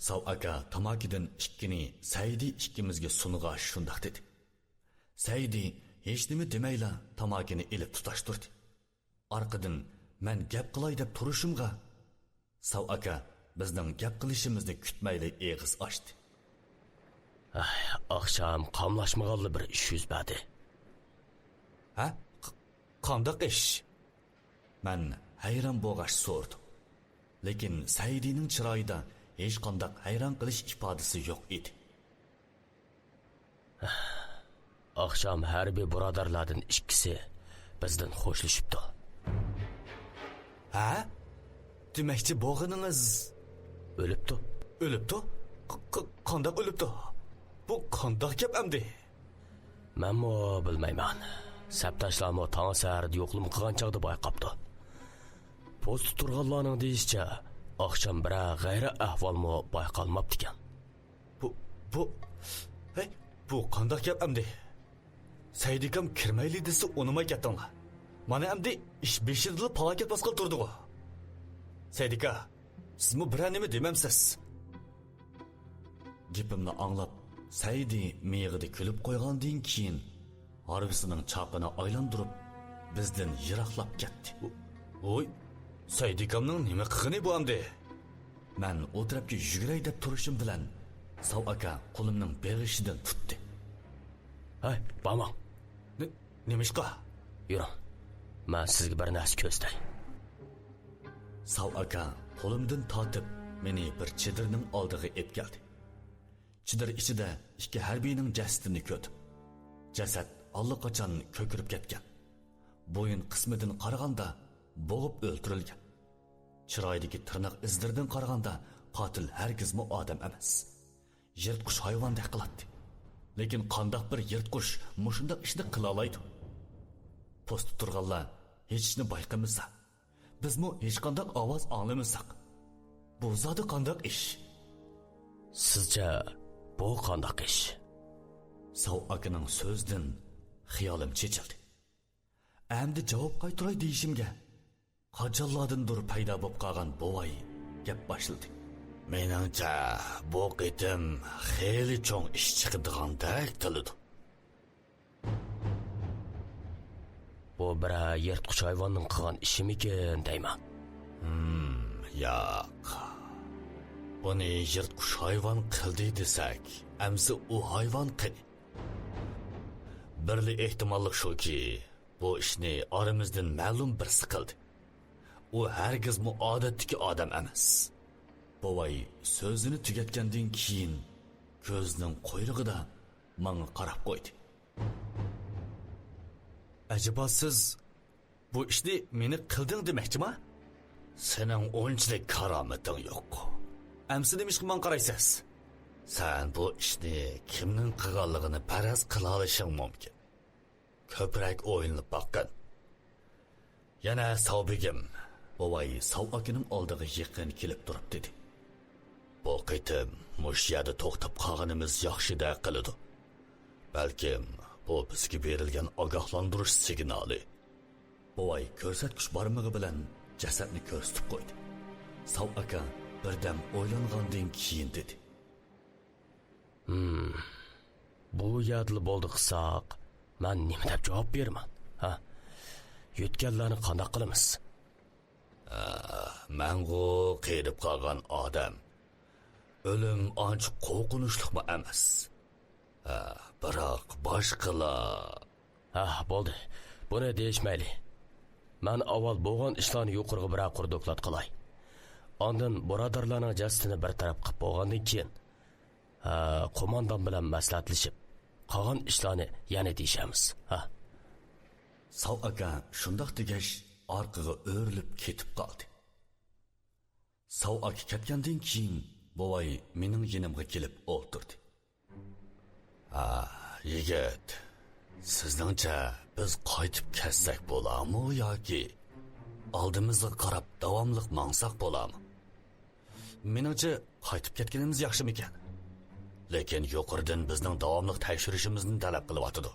ساۋ ئاكا تاماكىدىن ئىككىنى سەئىدى ئىككىمىزگە سۇنغاچ شۇنداق دېدى. سەئىدى ھېچنېمە دېمەيلا تاماكىنى ئېلىپ تۇتاشتۇردى. ئارقىدىن مەن گەپ قىلاي دەپ تۇرۇشۇمغا، ساۋ ئاكا بىزنىڭ گەپ قىلىشىمىزنى كۈتمەيلا ئېغىز ئاچتى. ئاي، ئاخشام قاملاشمىغانلا بىر ئىش يۈز بەردى. ھە؟ ق-، قانداق ئىش؟ مەن ھەيران بولغاچ سورىدىم. لېكىن سەئىدىنىڭ چىرايىدا ھېچقانداق ھەيران قېلىش ئىپادىسى يوق ئىدى. ئاخشام ھەربىي بۇرادەرلەردىن ئىككىسى بىزدىن خوشلىشىپتۇ. ھە؟ دېمەكچى بولغىنىڭىز؟ ئۆلۈپتۇ. ئۆلۈپتۇ؟ ق-، ق-، قانداق ئۆلۈپتۇ؟ بۇ قانداق گەپ ئەمدى؟ مەنمۇ بىلمەيمەن. سەپداشلارمۇ تاڭ سەھەردە يوقلىما قىلغان چاغدا بايقاپتۇ. پوستتا تۇرغانلارنىڭ دېيىشىچە، ئاخشام بىرەر غەيرىي ئەھۋالمۇ بايقالماپتىكەن. بۇ، بۇ، ھەي، بۇ قانداق گەپ ئەمدى؟ سەئىدىكام كىرمەيلى دېسە ئۇنىماي كەتتىڭلار. مانا ئەمدى ئىش بېشىدىلا پالاكەت باسقىلى تۇردىغۇ. سەئىدىكا، سىزمۇ بىرەر نېمە دېمەمسىز؟ گېپىمنى ئاڭلاپ، سەئىدى مىيىقىدا كۈلۈپ قويغاندىن كېيىن، ھارۋىسىنىڭ چاقىنى ئايلاندۇرۇپ، بىزدىن يىراقلاپ كەتتى. ۋوي، سەئىدىكامنىڭ نېمە قىلغىنى بۇ ئەمدى؟ مەن ئۇ تەرەپكە يۈگۈرەي دەپ تۇرۇشۇم بىلەن، ساۋ ئاكا قولۇمنىڭ بېغىشىدىن تۇتتى. ھەي، بارماڭ. نېمىشقا؟ يۈرۈڭ، مەن سىزگە بىر نەرسە كۆرسىتەي. ساۋ ئاكا قولۇمدىن تارتىپ، مېنى بىر چېدىرنىڭ ئالدىغا ئېلىپ كەلدى. ئۈچىدۇر ئىچىدە ئىككى ھەربىينىڭ جەسىتىنى كۆردۈم. جەسەت ئاللىقاچان كۆكىرىپ كەتكەن. بويۇن قىسمىدىن قارىغاندا بوغۇپ ئۆلتۈرۈلگەن. چىرايىدىكى تىرناق ئىزلىرىدىن قارىغاندا قاتىل ھەرگىزمۇ ئادەم ئەمەس. يىرتقۇچ ھايۋاندەك قىلاتتى. لېكىن قانداق بىر يىرتقۇچ مۇشۇنداق ئىشنى قىلالايدۇ؟ پوستتا تۇرغانلار ھېچ ئىشنى بايقىمىسا، بىزمۇ ھېچقانداق ئاۋاز ئاڭلىمىساق، بۇ زادى قانداق ئىش؟ سىزچە بۇ قانداق ئىش؟ ساۋ ئاكىنىڭ سۆزىدىن خىيالىم چېچىلدى. ئەمدى جاۋاب قايتۇراي دېيىشىمگە، قاچانلاردىندۇر پەيدا بولۇپ قالغان بوۋاي گەپ باشلىدى. مېنىڭچە، بۇ قېتىم خېلى چوڭ ئىش چىقىدىغاندەك قىلىدۇ. بۇ بىرەر يىرتقۇچ ھايۋاننىڭ قىلغان ئىشىمىكىن دەيمەن. ھىم، ياق. بۇنى يىرتقۇچ ھايۋان قىلدى دېسەك، ئەمسە ئۇ ھايۋان قېنى؟ بىرلا ئېھتىماللىق شۇكى، بۇ ئىشنى ئارىمىزدىن مەلۇم بىرسى قىلدى. ئۇ ھەرگىزمۇ ئادەتتىكى ئادەم ئەمەس. بوۋاي سۆزىنى تۈگەتكەندىن كېيىن، كۆزىنىڭ قۇيرۇقىدا ماڭا قاراپ قويدى. ئەجەبا سىز بۇ ئىشنى مېنى قىلدىڭ دېمەكچىما؟ سېنىڭ ئۇنچىلىك كارامىتىڭ يوق. ئەمسە نېمىشقا ماڭا قارايسىز؟ سەن بۇ ئىشنى كىمنىڭ قىلغانلىقىنى پەرەز قىلالىشىڭ مۇمكىن. كۆپرەك ئويلىنىپ باققىن. يەنە ساۋ بېگىم، بوۋاي ساۋ ئاكىنىڭ ئالدىغا يېقىن كېلىپ تۇرۇپ دېدى. بۇ قېتىم مۇشۇ يەردە توختاپ قالغىنىمىز ياخشىدەك قىلىدۇ. بەلكىم بۇ بىزگە بېرىلگەن ئاگاھلاندۇرۇش سىگنالى. بوۋاي كۆرسەتكۈچ بارمىقى بىلەن جەسەتنى كۆرسىتىپ قويدى. ساۋ ئاكا بىردەم ئويلانغاندىن كېيىن دېدى. ھىم، بۇ يەردىلا بولدى قىلساق، مەن نېمە دەپ جاۋاب بېرىمەن؟ ھە؟ يۆتكەنلەرنى قانداق قىلىمىز؟ ئە، مەنغۇ قېرىپ قالغان ئادەم. ئۆلۈم ئانچە قورقۇنچلۇقمۇ ئەمەس. ئە، بىراق باشقىلار. ھە، بولدى. بۇنى دېيىشمەيلى. مەن ئاۋۋال بولغان ئىشلارنى يۇقىرىغا بىرەر قۇر دوكلات قىلاي. ئاندىن بۇرادەرلەرنىڭ جەسىتىنى بىر تەرەپ قىلىپ بولغاندىن كېيىن، ھە، قوماندان بىلەن مەسلىھەتلىشىپ، قالغان ئىشلارنى يەنە دېيىشەرمىز. ھە. ساۋ ئاكا شۇنداق دېگەچ، ئارقىغا ئۆرۈلۈپ كېتىپ قالدى. ساۋ ئاكا كەتكەندىن كېيىن، بوۋاي مېنىڭ يېنىمغا كېلىپ ئولتۇردى. ھە، يىگىت، سىزنىڭچە بىز قايتىپ كەتسەك بولارمۇ ياكى ئالدىمىزغا قاراپ داۋاملىق ماڭساق بولارمۇ؟ مېنىڭچە، قايتىپ كەتكىنىمىز ياخشىمىكەن؟ لېكىن يۇقىرىدىن بىزنىڭ داۋاملىق تەكشۈرۈشىمىزنى تەلەپ قىلىۋاتىدۇ.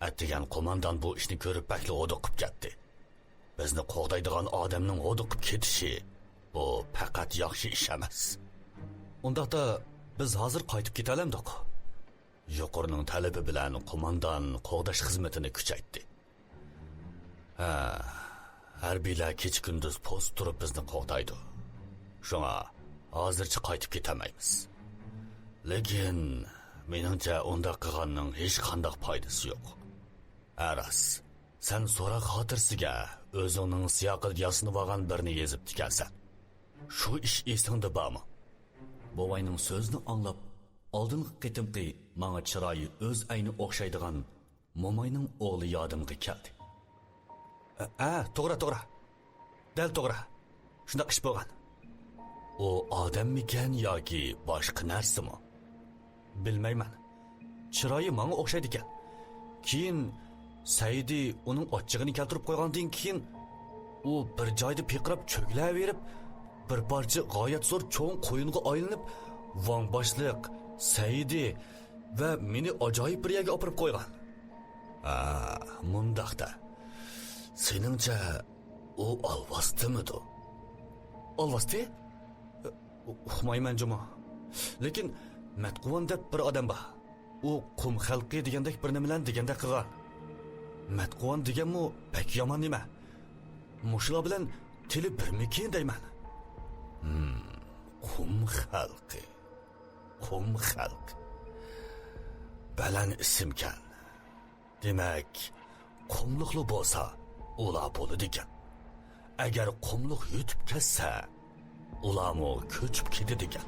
ئەتىگەن قوماندان بۇ ئىشنى كۆرۈپ بەكلا ھودۇقۇپ كەتتى. بىزنى قوغدايدىغان ئادەمنىڭ ھودۇقۇپ كېتىشى، بۇ پەقەت ياخشى ئىش ئەمەس. ئۇنداقتا بىز ھازىر قايتىپ كېتەلەمدۇق؟ يۇقىرىنىڭ تەلىپى بىلەن قوماندان قوغداش خىزمىتىنى كۈچەيتتى. ھە، ھەربىيلەر كېچە-كۈندۈز پوست تۇرۇپ بىزنى قوغدايدۇ. شۇڭا ھازىرچە قايتىپ كېتەلمەيمىز. لېكىن، مېنىڭچە ئۇنداق قىلغاننىڭ ھېچقانداق پايدىسى يوق. ھە راست، سەن سوراق خاتىرىسىگە ئۆزۈڭنىڭ سىياقىدا ياسىنىۋالغان بىرنى يېزىپتىكەنسەن. شۇ ئىش ئېسىڭدە بارمۇ؟ بوۋاينىڭ سۆزىنى ئاڭلاپ، ئالدىنقى قېتىمقى ماڭا چىرايى ئۆز ئەينى ئوخشايدىغان موماينىڭ ئوغلى يادىمغا كەلدى. ئە، ئە، توغرا، توغرا. دەل توغرا. شۇنداق ئىش بولغان. ئۇ ئادەممىكەن ياكى باشقا نەرسىمۇ؟ بىلمەيمەن. چىرايى ماڭا ئوخشايدىكەن. كېيىن سەئىدى ئۇنىڭ ئاچچىقىنى كەلتۈرۈپ قويغاندىن كېيىن، ئۇ بىر جايدا پىرقىراپ چۆگىلەۋېرىپ، بىر پارچە غايەت زور چوڭ قويۇنغا ئايلىنىپ، ۋاڭ باشلىق، سەئىدى ۋە مېنى ئاجايىپ بىر يەرگە ئاپىرىپ قويغان. ھە، مۇنداقتا. سېنىڭچە، ئۇ ئالۋاستىمىدۇ؟ ئالۋاستى؟ ئۇقمايمەن جۇمۇ. لېكىن مەتقۇۋان دەپ بىر ئادەم بار. ئۇ قۇم خەلقى دېگەندەك بىر نېمىلەرنى دېگەندەك قىلغان. مەتقۇۋان دېگەنمۇ بەك يامان نېمە. مۇشۇلار بىلەن تىلى بىرمىكىن دەيمەن. ھىم، قۇم خەلقى. قۇم خەلق. بەلەن ئىسىمكەن. دېمەك، قۇملۇقلا بولسا، ئۇلار بولىدىكەن. ئەگەر قۇملۇق يۆتۈپ كەتسە، ئۇلارمۇ كۆچۈپ كېتىدىكەن.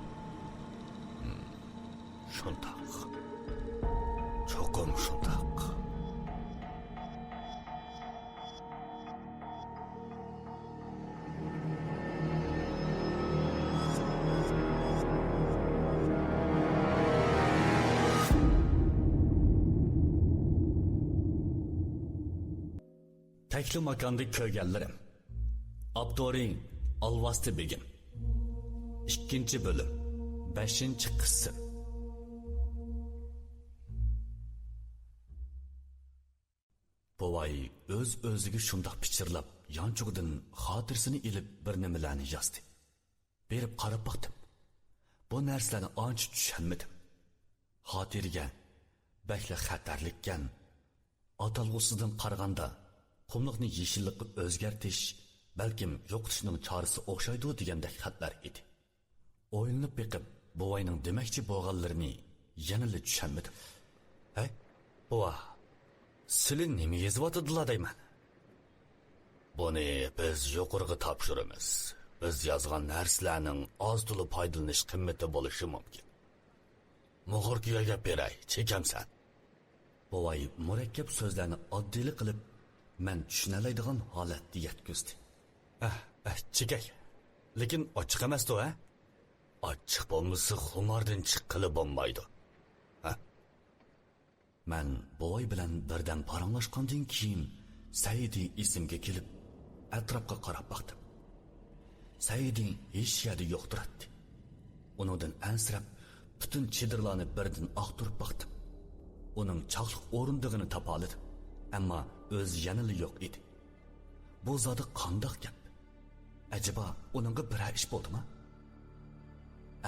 ھىم. شۇنداق. چوقۇم شۇنداق. تەكلىماكاندا كۆرگەنلىرىم. ئاپتورى: ئالۋاستى بېگىم. ئىككىنچى بۆلۈم. بەشىنچى قىسىم. بوۋاي ئۆز-ئۆزىگە شۇنداق پىچىرلاپ، يانچۇقىدىن خاتىرىسىنى ئېلىپ بىر نېمىلەرنى يازدى. بېرىپ قاراپ باقتىم. بۇ نەرسىلەرنى ئانچە چۈشەنمىدىم. خاتىرىگە بەكلا خەتەرلىككەن، ئاتالغۇسىدىن قارىغاندا، قۇملۇقنى يېشىللىققا ئۆزگەرتىش، بەلكىم يوقىتىشنىڭ چارىسى ئوخشايدۇ دېگەندەك خەتلەر ئىدى. ئويلىنىپ بېقىپ، بوۋاينىڭ دېمەكچى بولغانلىرىنى يەنىلا چۈشەنمىدىم. ھەي، بوۋا، سىلى نېمە يېزىۋاتىدىلا دەيمەن؟ بۇنى بىز يۇقىرىغا تاپشۇرىمىز. بىز يازغان نەرسىلەرنىڭ ئاز-تولا پايدىلىنىش قىممىتى بولۇشى مۇمكىن. مۇخبىرغا يۆگەپ بېرەي، چېكەمسەن. بوۋاي مۇرەككەپ سۆزلەرنى ئاددىيلا قىلىپ، مەن چۈشىنەلەيدىغان ھالەتتە يەتكۈزدى. ئەھ، ئەھ، چېكەي. لېكىن ئاچچىق ئەمەستۇ، ھە؟ ئاچچىق بولمىسا، خۇماردىن چىققىلى بولمايدۇ. ھە؟ مەن بوۋاي بىلەن بىردەم پاراڭلاشقاندىن كېيىن، سەئىدى ئېسىمگە كېلىپ، ئەتراپقا قاراپ باقتىم. سەئىدى ھېچ يەردە يوق تۇراتتى. ئۇنىڭدىن ئەنسىرەپ، پۈتۈن چېدىرلارنى بىردىن ئاختۇرۇپ باقتىم. ئۇنىڭ چاقلىق ئورۇندىغىنى تاپالىدىم، ئەمما ئۆزى يەنىلا يوق ئىدى. بۇ زادى قانداق گەپ؟ ئەجەبا ئۇنىڭغا بىرەر ئىش بولدىما؟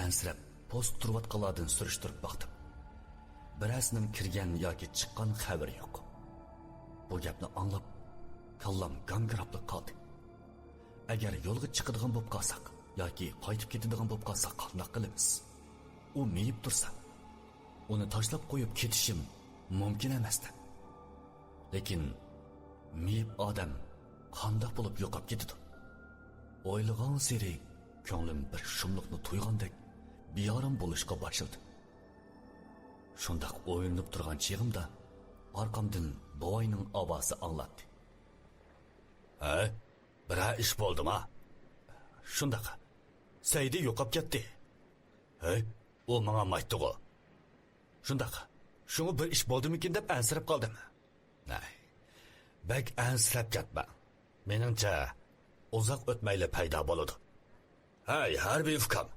ئەنسىرەپ پوستتا تۇرۇۋاتقانلاردىن سۈرۈشتۈرۈپ باقتىم. بىرەرسىنىڭ كىرگەن ياكى چىققان خەۋىرى يوق. بۇ گەپنى ئاڭلاپ، كاللام گاڭگىراپلا قالدى. ئەگەر يولغا چىقىدىغان بولۇپ قالساق ياكى قايتىپ كېتىدىغان بولۇپ قالساق قانداق قىلىمىز؟ ئۇ مېيىپ تۇرسا، ئۇنى تاشلاپ قويۇپ كېتىشىم مۇمكىن ئەمەستە. لېكىن مېيىپ ئادەم قانداق بولۇپ يوقاپ كېتىدۇ؟ ئويلىغانسېرى كۆڭلۈم بىر شۇملۇقنى تۇيغاندەك بىئارام بولۇشقا باشلىدى. شۇنداق ئويلىنىپ تۇرغان چېغىمدا ئارقامدىن بوۋاينىڭ ئاۋازى ئاڭلاندى. ھە؟ بىرەر ئىش بولدىما؟ شۇنداق. سەئىدى يوقاپ كەتتى. ھەي، ئۇ ماڭا مايتتىغۇ. شۇنداق. شۇڭا بىر ئىش بولدىمىكىن دەپ ئەنسىرەپ قالدىم. ھەي، بەك ئەنسىرەپ كەتمە. مېنىڭچە، ئۇزاق ئۆتمەيلا پەيدا بولىدۇ. ھەي، ھەربىي ئۇكام!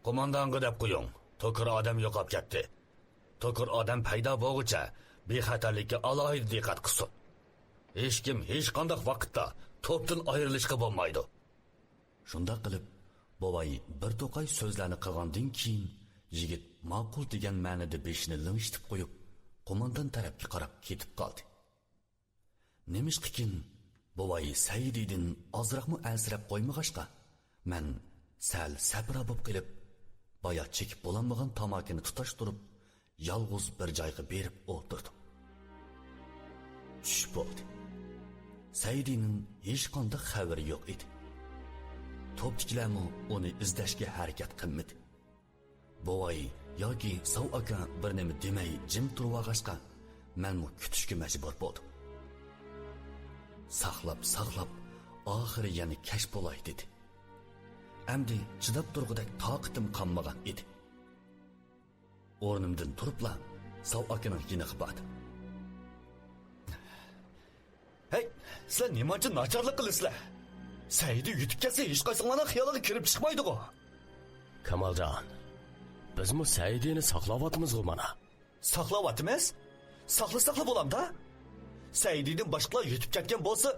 قوماندانغا دەپ قويۇڭ، توكۇر ئادەم يوقاپ كەتتى. توكۇر ئادەم پەيدا بولغۇچە بىخەتەرلىككە ئالاھىدە دىققەت قىلسۇن. ھېچكىم ھېچقانداق ۋاقىتتا توپتىن ئايرىلىشقا بولمايدۇ. شۇنداق قىلىپ، بوۋاي بىر توقاي سۆزلەرنى قىلغاندىن كېيىن، يىگىت ماقۇل دېگەن مەنىدە بېشىنى لىڭشىتىپ قويۇپ، قوماندان تەرەپكە قاراپ كېتىپ قالدى. نېمىشقىكىن، بوۋاي سەئىدىدىن ئازراقمۇ ئەنسىرەپ قويمىغاچقا، مەن سەل سەپرا بولۇپ قېلىپ، بايا چېكىپ بولالمىغان تاماكىنى تۇتاشتۇرۇپ، يالغۇز بىر جايغا بېرىپ ئولتۇردۇم. چۈش بولدى. سەئىدىنىڭ ھېچقانداق خەۋىرى يوق ئىدى. توپتىكىلەرمۇ ئۇنى ئىزدەشكە ھەرىكەت قىلمىدى. بوۋاي ياكى ساۋ ئاكا بىر نېمە دېمەي جىم تۇرۇۋالغاچقا، مەنمۇ كۈتۈشكە مەجبۇر بولدۇم. ساقلاپ، ساقلاپ، ئاخىرى يەنە كەچ بولاي دېدى. ئەمدى چىداپ تۇرغۇدەك تاقىتىم قالمىغان ئىدى. ئورنۇمدىن تۇرۇپلا ساۋ ئاكىنىڭ يېنىغا باردىم. ھەي، سىلەر نېمانچە ناچارلىق قىلىسىلەر؟ سەئىدى يۈتۈپ كەتسە، ھېچقايسىڭلارنىڭ خىيالىغا كىرىپ چىقمايدىغۇ. كامالجان، بىزمۇ سەئىدىنى ساقلاۋاتىمىزغۇ مانا. ساقلاۋاتىمىز؟ ساقلىساقلا بولامدا؟ سەئىدىدىن باشقىلار يۈتۈپ كەتكەن بولسا،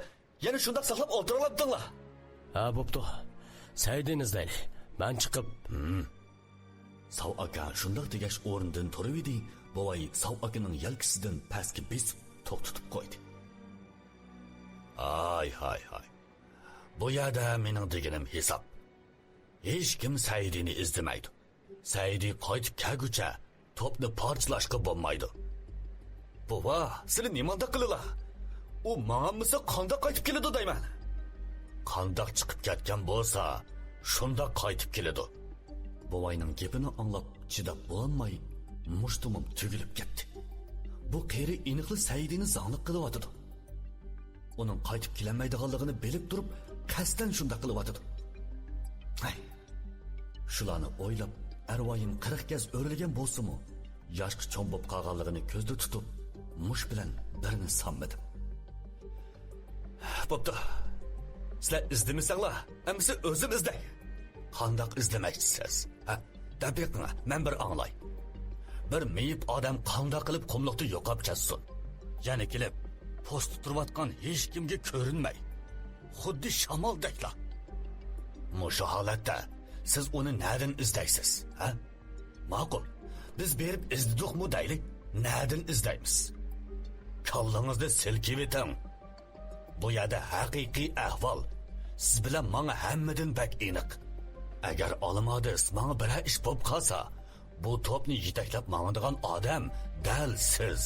يەنە شۇنداق ساقلاپ ئولتۇرالاپتىڭلار. ھە، بوپتۇ. سەئىدىنى ئىزدەيلى. مەن چىقىپ. ھىم. ساۋ ئاكا شۇنداق دېگەچ ئورنىدىن تۇرۇۋىدى، بوۋاي ساۋ ئاكىنىڭ يەلكىسىدىن پەسكە بېسىپ توختىتىپ قويدى. ھاي، ھاي، ھاي. بۇ يەردە مېنىڭ دېگىنىم ھېساب. ھېچكىم سەئىدىنى ئىزدىمەيدۇ. سەئىدى قايتىپ كەلگۈچە توپنى پارچىلاشقا بولمايدۇ. بوۋا، سىلى نېمانداق قىلىلا؟ ئۇ ماڭالمىسا قانداق قايتىپ كېلىدۇ دەيمەن. قانداق چىقىپ كەتكەن بولسا، شۇنداق قايتىپ كېلىدۇ. بوۋاينىڭ گېپىنى ئاڭلاپ چىداپ بولالماي مۇشتۇمۇم تۈگۈلۈپ كەتتى. بۇ قېرى ئېنىقلا سەئىدىنى زاڭلىق قىلىۋاتىدۇ. ئۇنىڭ قايتىپ كېلەلمەيدىغانلىقىنى بىلىپ تۇرۇپ، قەستەن شۇنداق قىلىۋاتىدۇ. ھەي، شۇلارنى ئويلاپ، ئەرۋايىم قىرىق گەز ئۆرلىگەن بولسىمۇ، ياشقا چوڭ بولۇپ قالغانلىقىنى كۆزدە تۇتۇپ، مۇش بىلەن بىرنى سانمىدىم. بوپتۇ. سىلەر ئىزدىمىسەڭلار، ئەمىسە ئۆزۈم ئىزدەي. قانداق ئىزدىمەكچىسىز؟ ھە؟ دەپ بېقىڭا، مەن بىر ئاڭلاي. بىر مېيىپ ئادەم قانداق قىلىپ قۇملۇقتا يوقاپ كەتسۇن؟ يەنە كېلىپ، پوستتا تۇرۇۋاتقان ھېچكىمگە كۆرۈنمەي، خۇددى شامالدەكلا. مۇشۇ ھالەتتە سىز ئۇنى نەدىن ئىزدەيسىز، ھە؟ ماقۇل، بىز بېرىپ ئىزدىدۇقمۇ دەيلى، نەدىن ئىزدەيمىز؟ كاللىڭىزنى سىلكىۋېتىڭ. بۇ يەردە ھەقىقىي ئەھۋال سىز بىلەن ماڭا ھەممىدىن بەك ئېنىق. ئەگەر ئالىمادىس ماڭا بىرەر ئىش بولۇپ قالسا، بۇ توپنى يېتەكلەپ ماڭىدىغان ئادەم دەل سىز.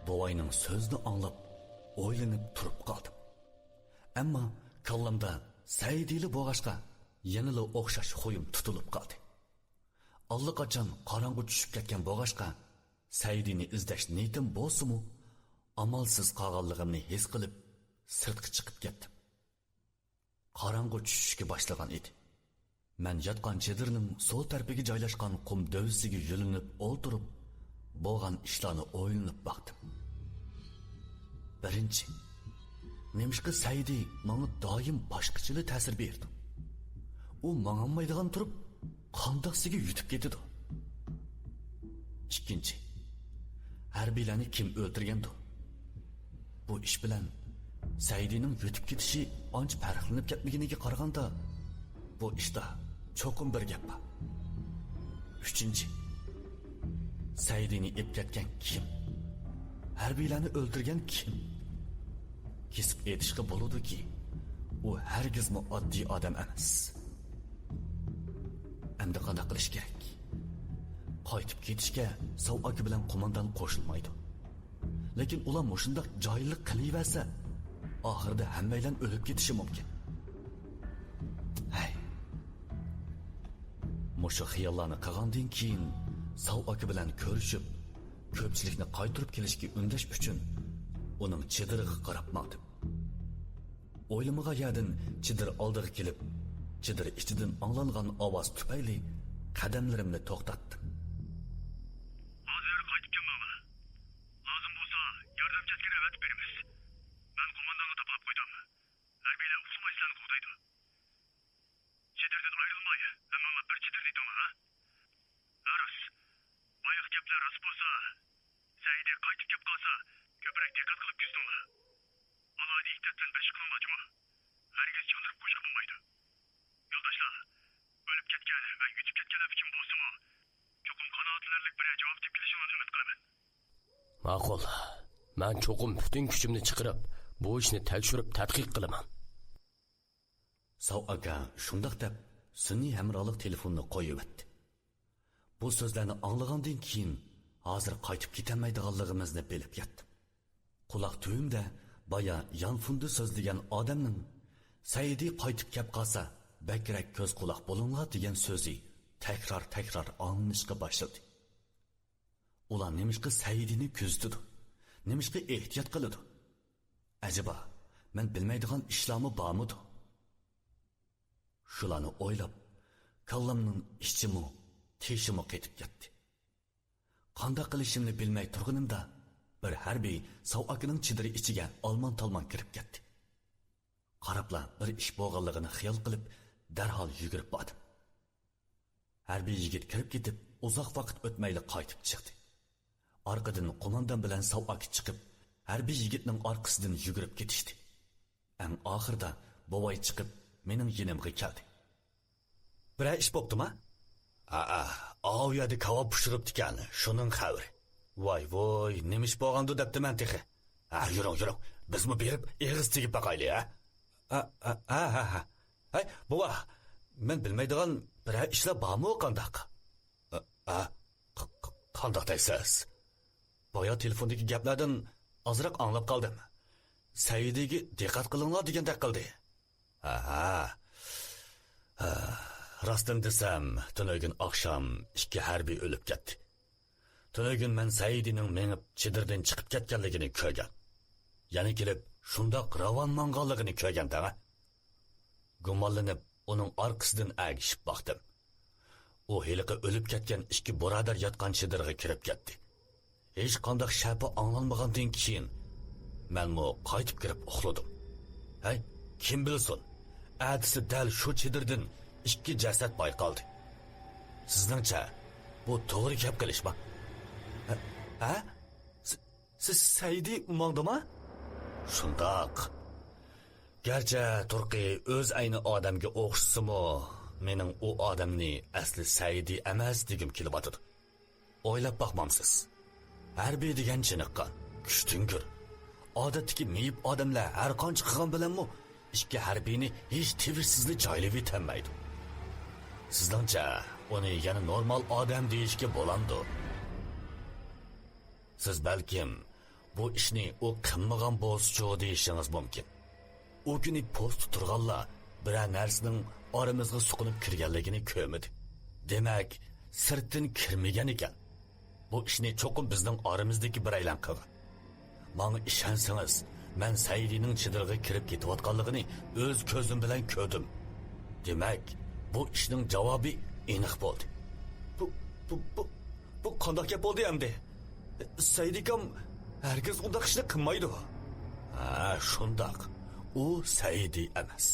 بوۋاينىڭ سۆزىنى ئاڭلاپ، ئويلىنىپ تۇرۇپ قالدىم. ئەمما كاللامدا سەئىدىلا بولغاچقا، يەنىلا ئوخشاش خۇيۇم تۇتۇلۇپ قالدى. ئاللىقاچان قاراڭغۇ چۈشۈپ كەتكەن بولغاچقا، سەئىدىنى ئىزدەش نىيىتىم بولسىمۇ، ئامالسىز قالغانلىقىمنى ھېس قىلىپ، سىرتقا چىقىپ كەتتىم. قاراڭغۇ چۈشۈشكە باشلىغان ئىدى. مەن ياتقان چېدىرنىڭ سول تەرىپىگە جايلاشقان قۇم دۆۋىسىگە يۆلىنىپ ئولتۇرۇپ، بولغان ئىشلارنى ئويلىنىپ باقتىم. بىرىنچى، نېمىشقا سەئىدى ماڭا دائىم باشقىچىلا تەسىر بېرىدۇ؟ ئۇ ماڭالمايدىغان تۇرۇپ، قانداقسىگە يۈتۈپ كېتىدۇ؟ ئىككىنچى، ھەربىيلەرنى كىم ئۆلتۈرگەندۇ؟ بۇ ئىش بىلەن سەئىدىنىڭ يۈتۈپ كېتىشى ئانچە پەرقلىنىپ كەتمىگىنىگە قارىغاندا، بۇ ئىشتا چوقۇم بىر گەپ بار. ئۈچىنچى، سەئىدىنى ئېلىپ كەتكەن كىم؟ ھەربىيلەرنى ئۆلتۈرگەن كىم؟ كېسىپ ئېيتىشقا بولىدۇكى، ئۇ ھەرگىزمۇ ئاددىي ئادەم ئەمەس. ئەمدى قانداق قىلىش كېرەك؟ قايتىپ كېتىشكە ساۋ ئاكا بىلەن قوماندان قوشۇلمايدۇ. لېكىن ئۇلار مۇشۇنداق جاھىللىق قىلىۋەرسە، ئاخىرىدا ھەممەيلەن ئۆلۈپ كېتىشى مۇمكىن. ھەي. مۇشۇ خىياللارنى قىلغاندىن كېيىن، ساۋ ئاكا بىلەن كۆرۈشۈپ، كۆپچىلىكنى قايتۇرۇپ كېلىشكە ئۈندەش ئۈچۈن ئۇنىڭ چېدىرىغا قاراپ ماڭدىم. ئويلىمىغان يەردىن چېدىر ئالدىغا كېلىپ، چېدىر ئىچىدىن ئاڭلانغان ئاۋاز تۈپەيلى قەدەملىرىمنى توختاتتىم. ھازىر قايتىپ كەلمەڭلار. لازىم بولسا ياردەمچى ئەسكەر ئەۋەتىپ بېرىمىز. مەن قوماندانغا تاپىلاپ قويدۇم. ھەربىيلەر ئۇقسىماي سىلەرنى قوغدايدۇ. چېدىردىن ئايرىلماي، ھەممىڭلار بىر چېدىردا يېتىڭلار، ھە؟ ھە، راست. بايىقى گەپلەر راست بولسا، سەئىدى قايتىپ كەپ قالسا، كۆپرەك دىققەت قىلىپ كۆزىتىڭلار. ئالاھىدە ئېھتىيات بىلەن بىر ئىش قىلىڭلار جۇمۇ. ھەرگىز چاندۇرۇپ قويۇشقا بولمايدۇ. يولداشلار، ئۆلۈپ كەتكەن ۋە يۈتۈپ كەتكەنلەر ئۈچۈن بولسىمۇ، چوقۇم قانائەتلىنەرلىك بىرەر جاۋاب تېپىپ كېلىشىڭلارنى ئۈمىد قىلىمەن. ماقۇل. مەن چوقۇم پۈتۈن كۈچۈمنى چىقىرىپ، بۇ ئىشنى تەكشۈرۈپ تەتقىق قىلىمەن. ساۋ ئاكا شۇنداق دەپ، سۈنئىي ھەمراھلىق تېلېفونىنى قويۇۋەتتى. بۇ سۆزلەرنى ئاڭلىغاندىن كېيىن، ھازىر قايتىپ كېتەلمەيدىغانلىقىمىزنى بىلىپ يەتتىم. قۇلاق تۈۋىمدە بايا يانفوندى سۆزلىگەن ئادەمنىڭ، سەئىدى قايتىپ كەپ قالسا، بەكرەك كۆز قۇلاق بولۇڭلار دېگەن سۆزى تەكرار-تەكرار ئاڭلىنىشقا باشلىدى. ئۇلار نېمىشقا سەئىدىنى كۆزىتىدۇ؟ نېمىشقا ئېھتىيات قىلىدۇ؟ ئەجەبا، مەن بىلمەيدىغان ئىشلارمۇ بارمىدۇ؟ شۇلارنى ئويلاپ، كاللامنىڭ ئىچىمۇ، تېشىمۇ قېتىپ كەتتى. قانداق قىلىشىمنى بىلمەي تۇرغىنىمدا، بىر ھەربىي ساۋ ئاكىنىڭ چېدىرى ئىچىگە ئالمان-تالمان كىرىپ كەتتى. قاراپلا بىر ئىش بولغانلىقىنى خىيال قىلىپ، دەرھال يۈگۈرۈپ باردىم. ھەربىي يىگىت كىرىپ كېتىپ، ئۇزاق ۋاقىت ئۆتمەيلا قايتىپ چىقتى. ئارقىدىن قوماندان بىلەن ساۋ ئاكا چىقىپ، ھەربىي يىگىتنىڭ ئارقىسىدىن يۈگۈرۈپ كېتىشتى. ئەڭ ئاخىرىدا بوۋاي چىقىپ، مېنىڭ يېنىمغا كەلدى. بىرەر ئىش بوپتۇما؟ ھەئە، ئاۋۇ يەردە كاۋاپ پىشۇرۇپتىكەن، شۇنىڭ خەۋىرى. ۋاي ۋوي، نېمە ئىش بولغاندۇ دەپتىمەن تېخى. ھە، يۈرۈڭ، يۈرۈڭ، بىزمۇ بېرىپ ئېغىز تېگىپ باقايلى، ھە؟ ھە، ھە، ھە، ھە، ھە. ھەي، بوۋا، مەن بىلمەيدىغان بىرەر ئىشلار بارمۇ قانداق؟ ھە، ھە، ق-، ق-، قانداق دەيسىز؟ بايا تېلېفوندىكى گەپلەردىن ئازراق ئاڭلاپ قالدىم. سەئىدىگە دىققەت قىلىڭلار دېگەندەك قىلدى. ھە، ھە. ھە. راستىنى دېسەم، تۈنۈگۈن ئاخشام ئىككى ھەربىي ئۆلۈپ كەتتى. تۈنۈگۈن مەن سەئىدىنىڭ مېڭىپ، چېدىردىن چىقىپ كەتكەنلىكىنى كۆرگەن. يەنە كېلىپ، شۇنداق راۋان ماڭغانلىقىنى كۆرگەن دەڭە. گۇمانلىنىپ، ئۇنىڭ ئارقىسىدىن ئەگىشىپ باقتىم. ئۇ ھېلىقى ئۆلۈپ كەتكەن ئىككى بۇرادەر ياتقان چېدىرغا كىرىپ كەتتى. ھېچقانداق شەپە ئاڭلانمىغاندىن كېيىن، مەنمۇ قايتىپ كىرىپ ئۇخلىدىم. ھەي، كىم بىلسۇن، ئەتىسى دەل شۇ چېدىردىن ئىككى جەسەت بايقالدى. سىزنىڭچە، بۇ توغرا گەپ قىلىشما؟ ھە؟ ھە؟ س-، سىز سەئىدى ماڭدىما؟ شۇنداق. گەرچە تۇرقى ئۆز ئەينى ئادەمگە ئوخشىسىمۇ، مېنىڭ ئۇ ئادەمنى ئەسلى سەئىدى ئەمەس دېگۈم كېلىۋاتىدۇ. ئويلاپ باقمامسىز؟ ھەربىي دېگەن چېنىققان، كۈچتۈڭگۈر. ئادەتتىكى مېيىپ ئادەملەر ھەر قانچە قىلغان بىلەنمۇ ئىككى ھەربىينى ھېچ تىۋىشسىزلا جايلىۋېتەلمەيدۇ. سىزنىڭچە، ئۇنى يەنە نورمال ئادەم دېيىشكە بولامدۇ؟ سىز بەلكىم، بۇ ئىشنى ئۇ قىلمىغان بولسىچۇ دېيىشىڭىز مۇمكىن. ئۇ كۈنى پوستتا تۇرغانلار بىرەر نەرسىنىڭ ئارىمىزغا سۇقۇنۇپ كىرگەنلىكىنى كۆرمىدى. دېمەك، سىرتتىن كىرمىگەن ئىكەن. بۇ ئىشنى چوقۇم بىزنىڭ ئارىمىزدىكى بىرەيلەن قىلغان. ماڭا ئىشەنسىڭىز، مەن سەئىدىنىڭ چېدىرىغا كىرىپ كېتىۋاتقانلىقىنى ئۆز كۆزۈم بىلەن كۆردۈم. دېمەك، بۇ ئىشنىڭ جاۋابى ئېنىق بولدى. بۇ، بۇ، بۇ، بۇ قانداق گەپ بولدى ئەمدى؟ سەئىدىكام ھەرگىز ئۇنداق ئىشنى قىلمايدۇ. ھە، شۇنداق. ئۇ سەئىدى ئەمەس.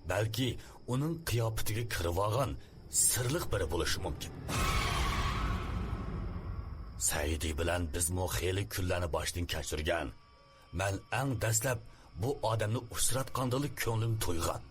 بەلكى ئۇنىڭ قىياپىتىگە كىرىۋالغان سىرلىق بىرى بولۇشى مۇمكىن. سەئىدى بىلەن بىزمۇ خېلى كۈنلەرنى باشتىن كەچۈرگەن. مەن ئەڭ دەسلەپ بۇ ئادەمنى ئۇچراتقاندىلا كۆڭلۈم تويغان.